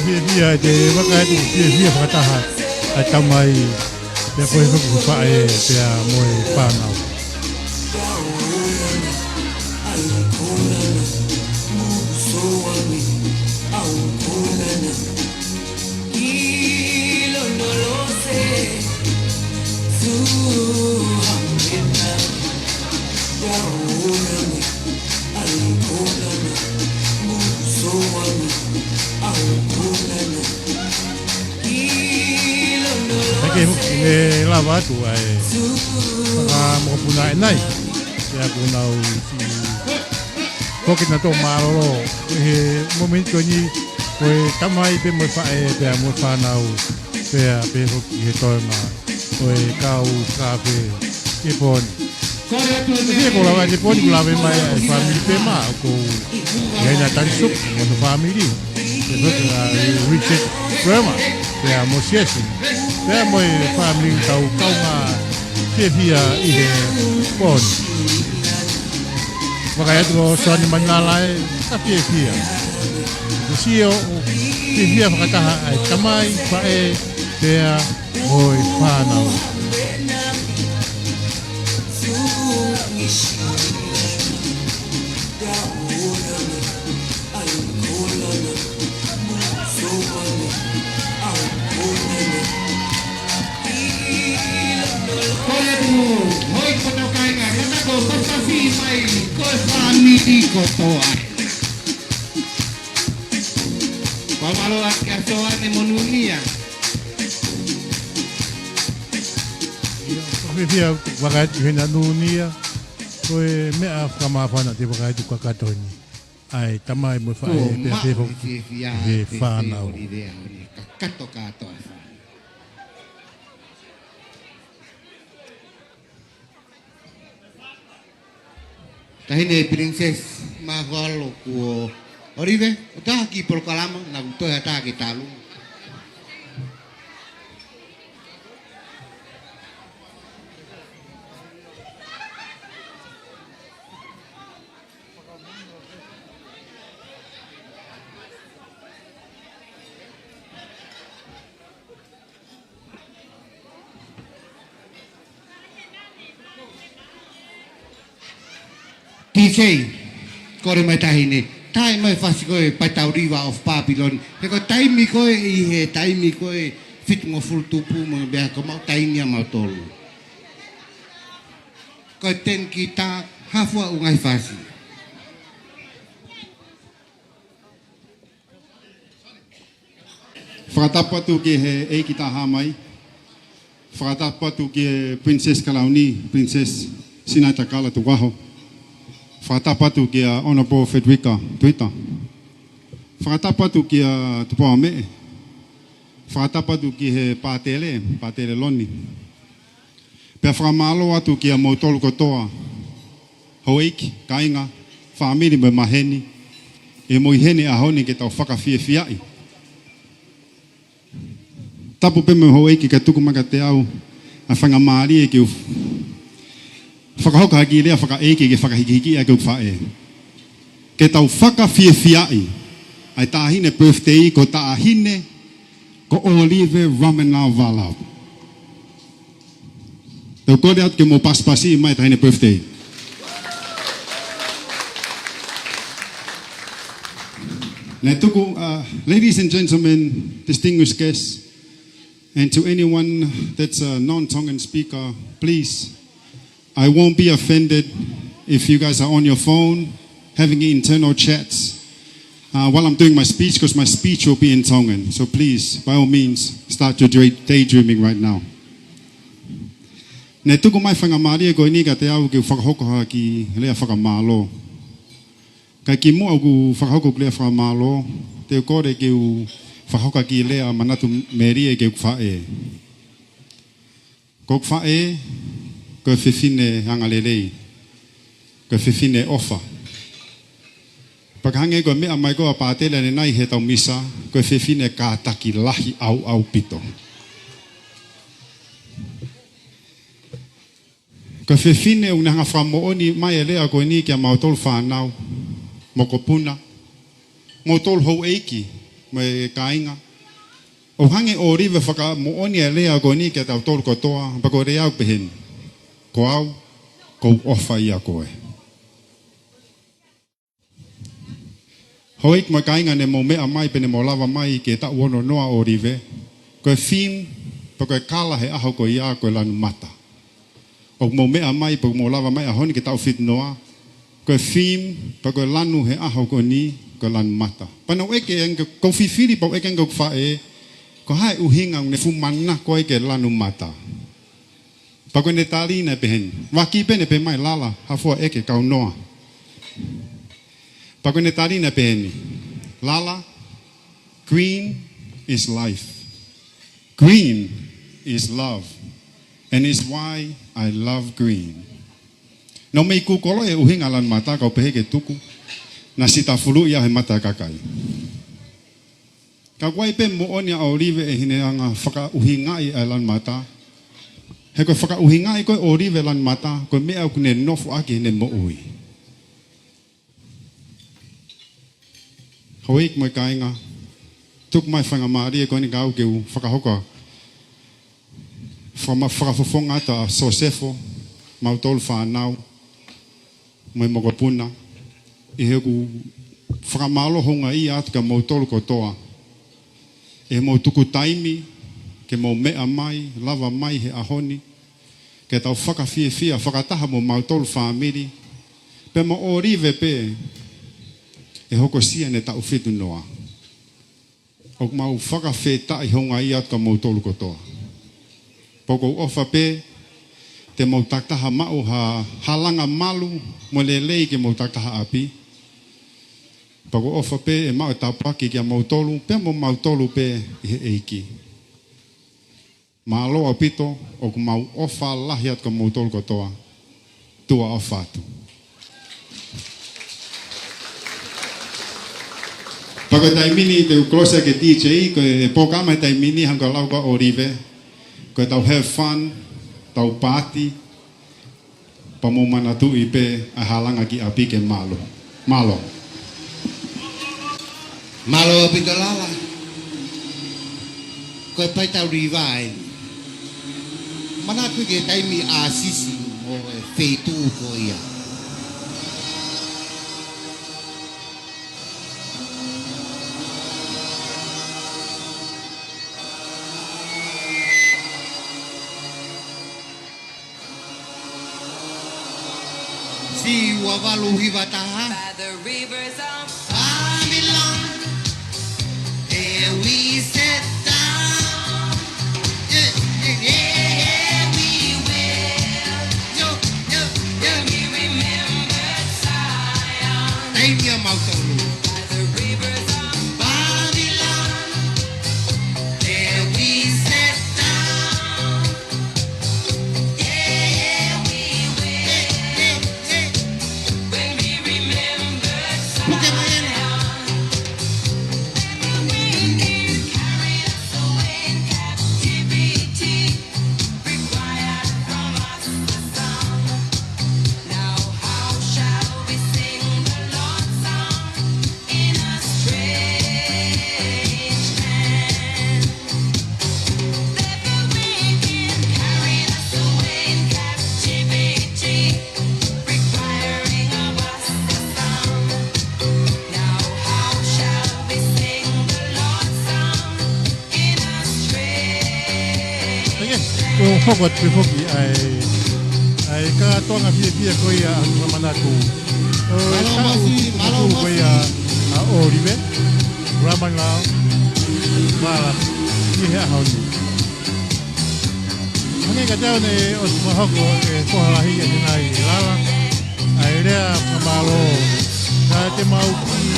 Fiefia e te vaka atu, fiefia fakataha ʻa e tamai, pea ko e foki ko e faʻē, pea mo e fānau. ʻE hoki ne lava atu ʻa e fanga mokopuna ʻe nai. Pea kuo nau siʻi foki nautolu mālōlō. He momeniti ko eni, ko e tamai pē mo e faʻē pea mo e fānau. Pea pehē foki he toenga ʻo e kau fakaafe ʻi he pō ni. Ko e atu ʻene Pea ko e lava ʻene pō ni, ko e lava mai ʻa e fāmili pē mā, ko e ʻi ai ʻa Tani Suku mo hono fāmili. Pea ko e, ʻa, Richard Rema, pea mo Siasi, pea mo e fāmili, tau kaungā fiefia ʻi he pō ni. Vakai atu ko Soani Manala ē, ka fiefia. Ko e sio ʻoku fiefia fakataha ʻa e tamai, faʻē, pea mo e fānau. Ko e atu, hoi koto kāinga, kata ko e fakafi mai, ko e fāmili kotoa. Fakamālō atu kia Soane mo Nunia. Fiefia, vakai atu ki he Nunia, ko e meʻa fakamāfana te vakai atu kakato ni. ʻA e tamai mo e faʻē, pea pehē foki he fānau. Ko e maʻu fiefia ʻa e fānau. ʻOlive ʻAhone, kakato kātoa e fānau. Taʻahine Princess Mahualo kuo ʻOlive, ʻo taha ki polokalama, naʻa ku toe ha taha ke talu. T J, kole mai taʻahine. Taaʻi mai e fasi ko e Paitauliva of Papiloni. He ko e taimi ko ē ʻi he taimi ko e fitungofulu tupu mo e meʻa ko e maʻu taimi ʻa mautolu. Ko e ten kita, hafua ʻū ngaahi fasi. Fakatapu atu ki he ʻeiki taha mai. Fakatapu atu ki he Princess Kalauni, Princess Sinaitakala Tukuaho. Fakatapu atu kia Honourable Frederica Tuita. Fakatapu atu kia Tupoameʻe. Fakatapu atu ki he Pātele, Pātele Loni. Pea fakamālō atu kia moutolu kotoa, houʻeiki, kāinga, fāmili mo e maheni, ʻi he moiheni ʻaho ni ke tau fakafiefiaʻi. Tapu pē mo e houʻeiki kae tuku mai kiate au ʻa e faingamālie ke u fakahoko ha kiʻi lea fakaʻeiki ke fakahikihiki ʻaki hoku faʻē. Ke tau fakafiefiaʻi ʻa e taʻahine birthday ko e taʻahine ko ʻOlive Ramenao Valau. Te u kole atu ke mou pasipasi mai taʻahine birthday. Naʻe tuku, uh, ladies and gentlemen, distinguished guests, and to anyone that's a non-Tongan speaker, please, I won't be offended if you guys are on your phone having internal chats, uh, while I'm doing my speech, 'cause my speech will be in Tongan. So please, by all means, start your day- daydreaming right now. Naʻe tuku mai e faingamālie ko eni kiate au ke u fakahoko ha kiʻi lea fakamālō. Ka kimuʻa ʻoku ou fakahoko hoku lea fakamālō, te u kole ke u fakahoko ha kiʻi lea manatu melie ki hoku faʻē. Ko hoku faʻē, ko e fefine angalelei, ko e fefine ʻofa. Pea ka hangē ko e meʻa mai ko ē ʻa Pātele ʻanenai heʻetau misa, ko e fefine kātaki lahi ʻaupito. Ko e fefine ʻoku ne hanga ʻo fakamoʻoni mai e lea ko eni kia mautolu fānau, mokopuna, moutolu houʻeiki, mo e kāinga. ʻOku hanga ʻe ʻOlive ʻo fakamoʻoni e lea ko eni kia tautolu kotoa, pea ko e lea ʻoku peheni: Ko au, ʻoku ou ʻofa ʻia koe. Houʻeiki mo e kāinga, naʻa mou meʻa mai pea naʻa mou lava mai ki he taʻu ono noa ʻo ʻOlive. Ko e theme, pe ko e kala he ʻaho ko ia ko e lanu mata. ʻOku mou meʻa mai pea mou lava mai he ʻaho ni ki he taʻu fitu noa. Ko e theme, pe ko e lanu he ʻaho ko eni, ko e lanu mata. Pea naʻa ku ʻeke ange, ʻoku ou fifili pea u ʻeke ange ki hoku faʻē, Ko e hā e ʻuhinga ʻoku ne fuʻu manako ai ki he lanu mata? Pea ko ʻene tali naʻe peheni. Vaki pē ʻene pehē mai, Lala, Hafua, ʻEke, Kaunoa. Pea ko ʻene tali naʻe peheni. Lala, green is life. Green is love. And is why I love green. Naʻá ku meimei kūkoloʻi e ʻuhinga lanu mata, kau pehē ke tuku. Naʻe sitafuluʻi au he mata kakai. Ka ʻoku ʻi ai pē moʻoni ʻa ʻŌlive ʻi heʻene anga fakaʻuhingaʻi ʻa e lanu mata. He ko e fakaʻuhingaʻi ko ē ʻe ʻŌlive e lanu mata, ko e meʻa ʻoku ne nofo ʻaki heʻene moʻui. Houʻeiki mo e kāinga, tuku mai faingamālie ko eni kiate au ke u fakahoko fakama-, fakafofonga atu ʻa Sosefo, mautolu fānau, mo e mokopuna, ʻi heʻeku fakamālō houngaʻia atu kiate kimoutolu kotoa. ʻI hoʻomou tuku taimi, ke mou meʻa mai, lava mai he ʻaho ni, ke tau fakafiefia, fakataha mo mautolu fāmili, pea mo ʻŌlive pē, ʻe hokosia ʻene taʻu fitu noa. ʻOku mau fakafetaʻi houngaʻia atu kiate kimoutolu kotoa. Pea ʻoku ou ʻofa pē te mou takitaha maʻu ha halanga malu mo lelei ke mou takitaha ʻapi. Pea ʻoku ou ʻofa pē ʻe maʻu e tāpuaki kiate kimoutolu, pea mo mautolu pē ʻi he ʻEiki. Mālō ʻaupito, ʻoku mau ʻofa lahi atu kiate kimoutolu kotoa. Tuʻa ʻofa atu. Pea ko e taimi ni te u close ki he D J, ko e polokalama he taimi ni hangē ko e lau ko ē ʻa ʻŌlive. Ko ʻetau have fun, tau paati, pea mou manatuʻi pē ʻa e halanga ki ʻapi ke mālō. Mālō. Mālō ʻaupito Lala. Ko e pā ʻetau review. Manatuʻi ki he taimi ʻāsisi mo e feituʻu ko ia. Siua valu hiva taha. By the rivers of Babylon, there we sat down. Yeah, yeah, yeah, yeah, we wailed. Yo, yo, yo. When we remembered Zion. Taimi ʻa mautolu. By the rivers of Babylon, there we sat down. Ko e hoko atu pē foki ʻa e, ʻa e kātoanga fiefia ko ia ʻa e fakamanatu. ʻO e taʻu tuku ko ia ʻa ʻŌlive Ramalao Vala ʻi he ʻaho ni. Hangē kiate au naʻe ʻosi fakahoko ʻe he foha lahi ʻa e nai Lala ʻa e lea fakamālō. Ka te mau kiʻi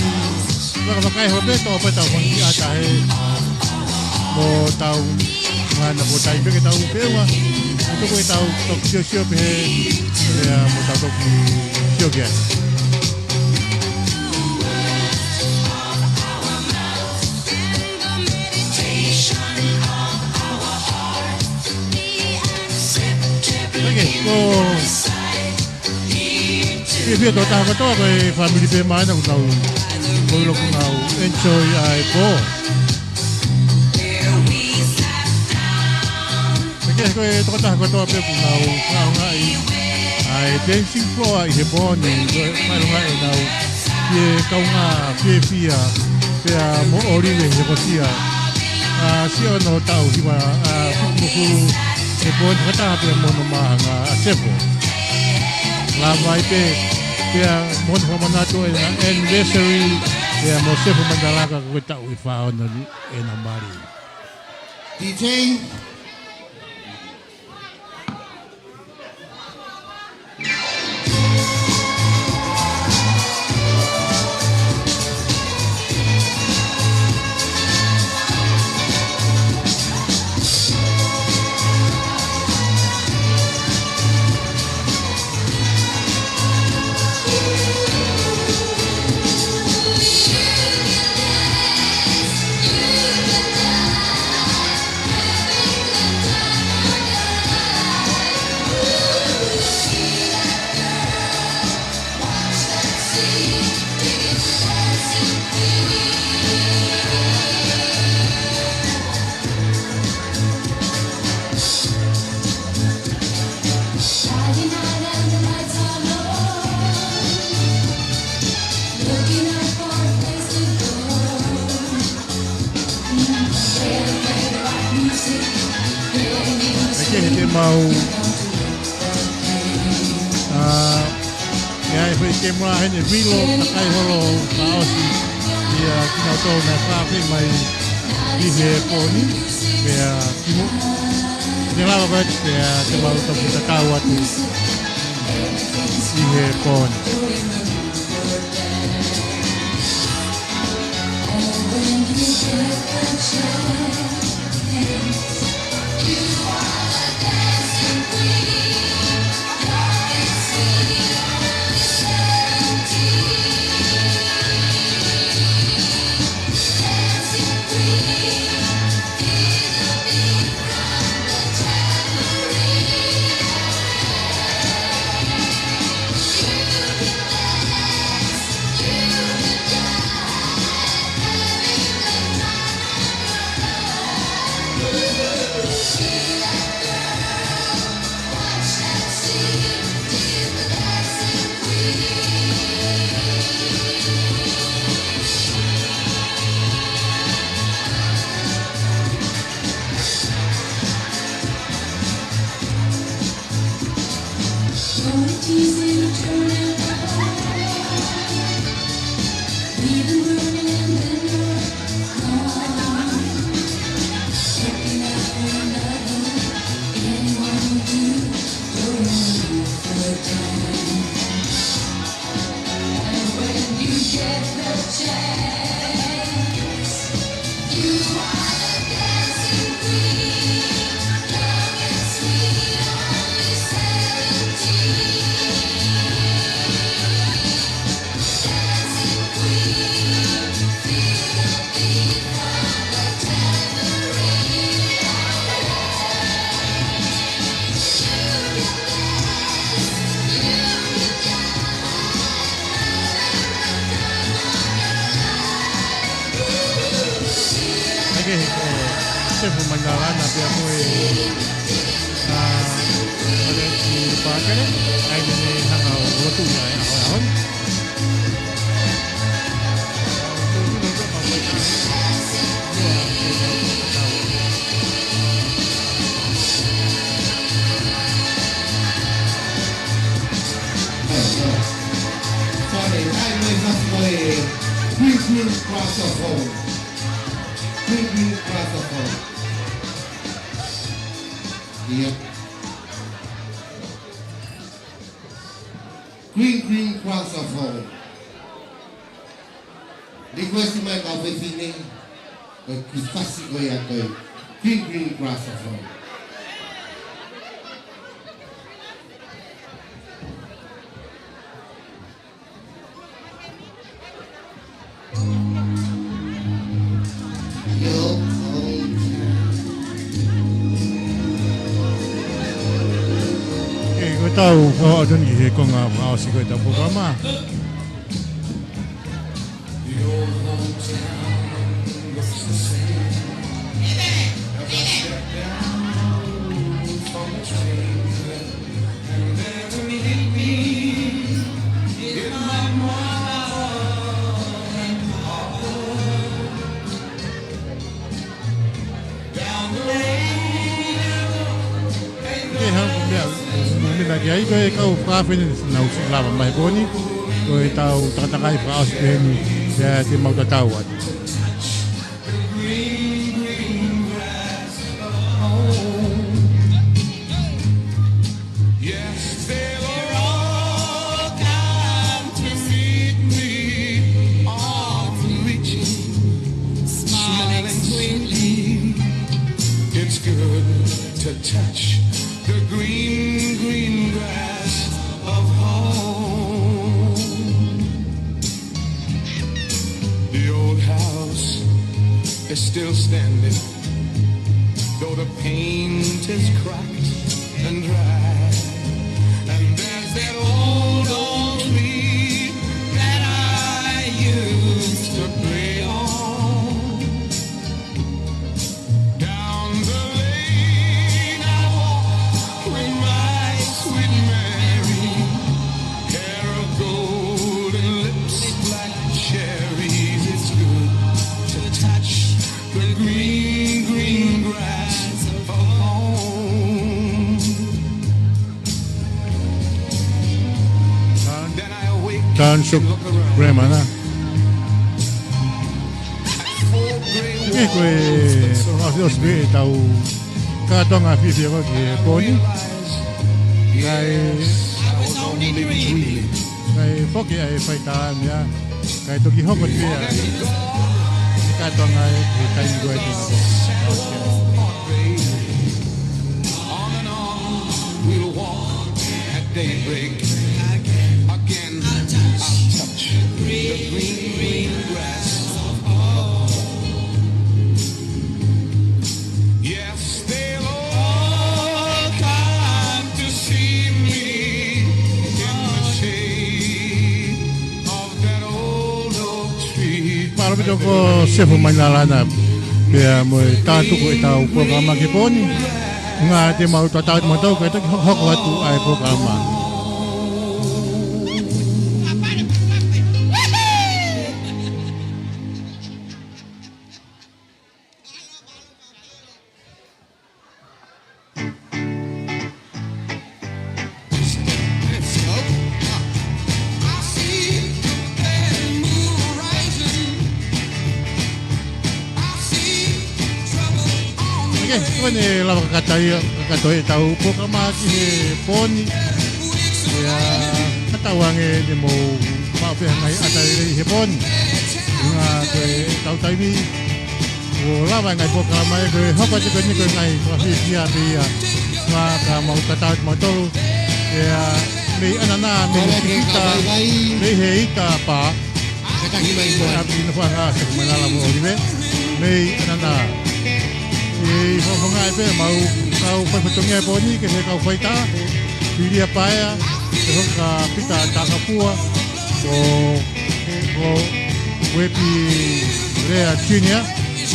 fakafakaʻeho pē toʻo pē tau fanga kiʻi ʻata he mo tau ngana mo tai pē ke tau feʻunga. Mo toko e tau toki siosio pē he, ʻa ia mo tau toki sio ki ai. Okay, ko e fiefia tokotaha kotoa ko e fāmili pē mai ʻoku nau, ko e ʻilo ʻoku nau enjoy ʻa e pō. Pea ko e tokotaha kotoa pē ʻoku nau fakaʻaongaʻi ʻa e dancing floor ʻi he pō ni, ko e fakaʻilonga ʻenau fie kaungā fiefia pea mo ʻŌlive he hokosia ʻa siʻono taʻu hiva, ʻa, fukufulu he pō ni fakataha pea mo hono māhanga ʻa Sefo. Lava ai pē pea mo hono fakamanatu ʻena anniversary pea mo Sefo Mandalaka ko e taʻu ʻe fā ono ni ʻena mali. D J. ʻE kehe te mau, ʻa, ʻe ʻi ai e foʻi kemula heni, vilo, takai holo, fakaʻosi ia kinautolu naʻe fakaafeʻi mai ʻi he pō ni, pea kimuʻa te lava ko ē, pea te mau toki tatau atu ʻi he pō ni. ʻIkai ke, ʻe, sefu mai nā lana pea mo e, ʻa, ʻa e ki pākele, ʻa ia ne hanga ʻo lotu ia e ʻaho, ʻaho ni. Sorry, I made that for a Green Green Cross of Home. Green Green Cross of Home. Yep. Green Green Cross of Home. Request mai kau fefine, ko e kiʻi fasi ko ia ko e Green Green Cross of Home. ʻE, ko ʻetau fakaʻotua ni ki he konga fakaʻosi ko ʻetau polokalama. Ke hanga ko e meʻa, mo e meʻa ki ai ko e kau fakaafeʻi ni naʻa nau siʻi lava mai he pō ni, ko ʻetau takatakai fakaʻosi pē eni, pea te mau tatau atu. Touch the green, green grass of home. The old house is still standing, though the paint is cracked and dry. And there's that old, old tree that I used to play on. Down the lane I walk with my sweet Mary, hair of golden lips like cherries. It's good to touch the green, green grass of home. Then I awake and look around. Tānsuk Gremana. Ke ko e, ʻosi, ʻosi pē ʻetau kātoanga fiefia ko ē ki he pō ni. Kae, kae foki ai e faitā meʻa. Kae toki hoko atu pē ʻa e, e kātoanga ʻi he taimi ko eni. On and on we'll walk at daybreak. Again, I'll touch the green, green grass. Yes, they'll all come to see me in the shade of that old oak tree. Mālō ʻaupito ko Sefu Mainalana, pea mo e tātuku ʻetau polokalama ki he pō ni. Kae te mau tatau mo tau, kae toki hoko atu ʻa e polokalama. ʻOkei, ko ʻene lava kakato ia, kakato ʻetau polokalama ki he pō ni. ʻIo, kātaki ange ke mou maʻu pē ha ngaahi ʻata lelei he pō ni. ʻUhinga ko ʻetau taimi, ʻoku lava e ngaahi polokalama ē, ko e hoko atu ko eni ko e ngaahi fakafiefia pē ia. Ka mau tatau atu mautolu. ʻIo, mei ʻAnana, mei he ʻita, mei he ʻita pā. Kātaki mai koe. ʻApi no fanga se mai lala mo Olive. Mei ʻAnana. ʻI he fakafofonga ē pē, mau kau fai fatongia e pō ni ki he kau faitā. Filia Paea, pea mo Pita Takapua, ko, ko Uepi Lea Junior,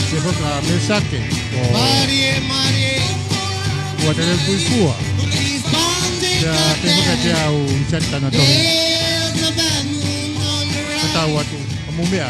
pea mo Mesake, ko Marie, Marie. Kuatele Puifua. Pea, pea mo Te Au Santana Tohi. Ka tau atu, ka mou meʻa.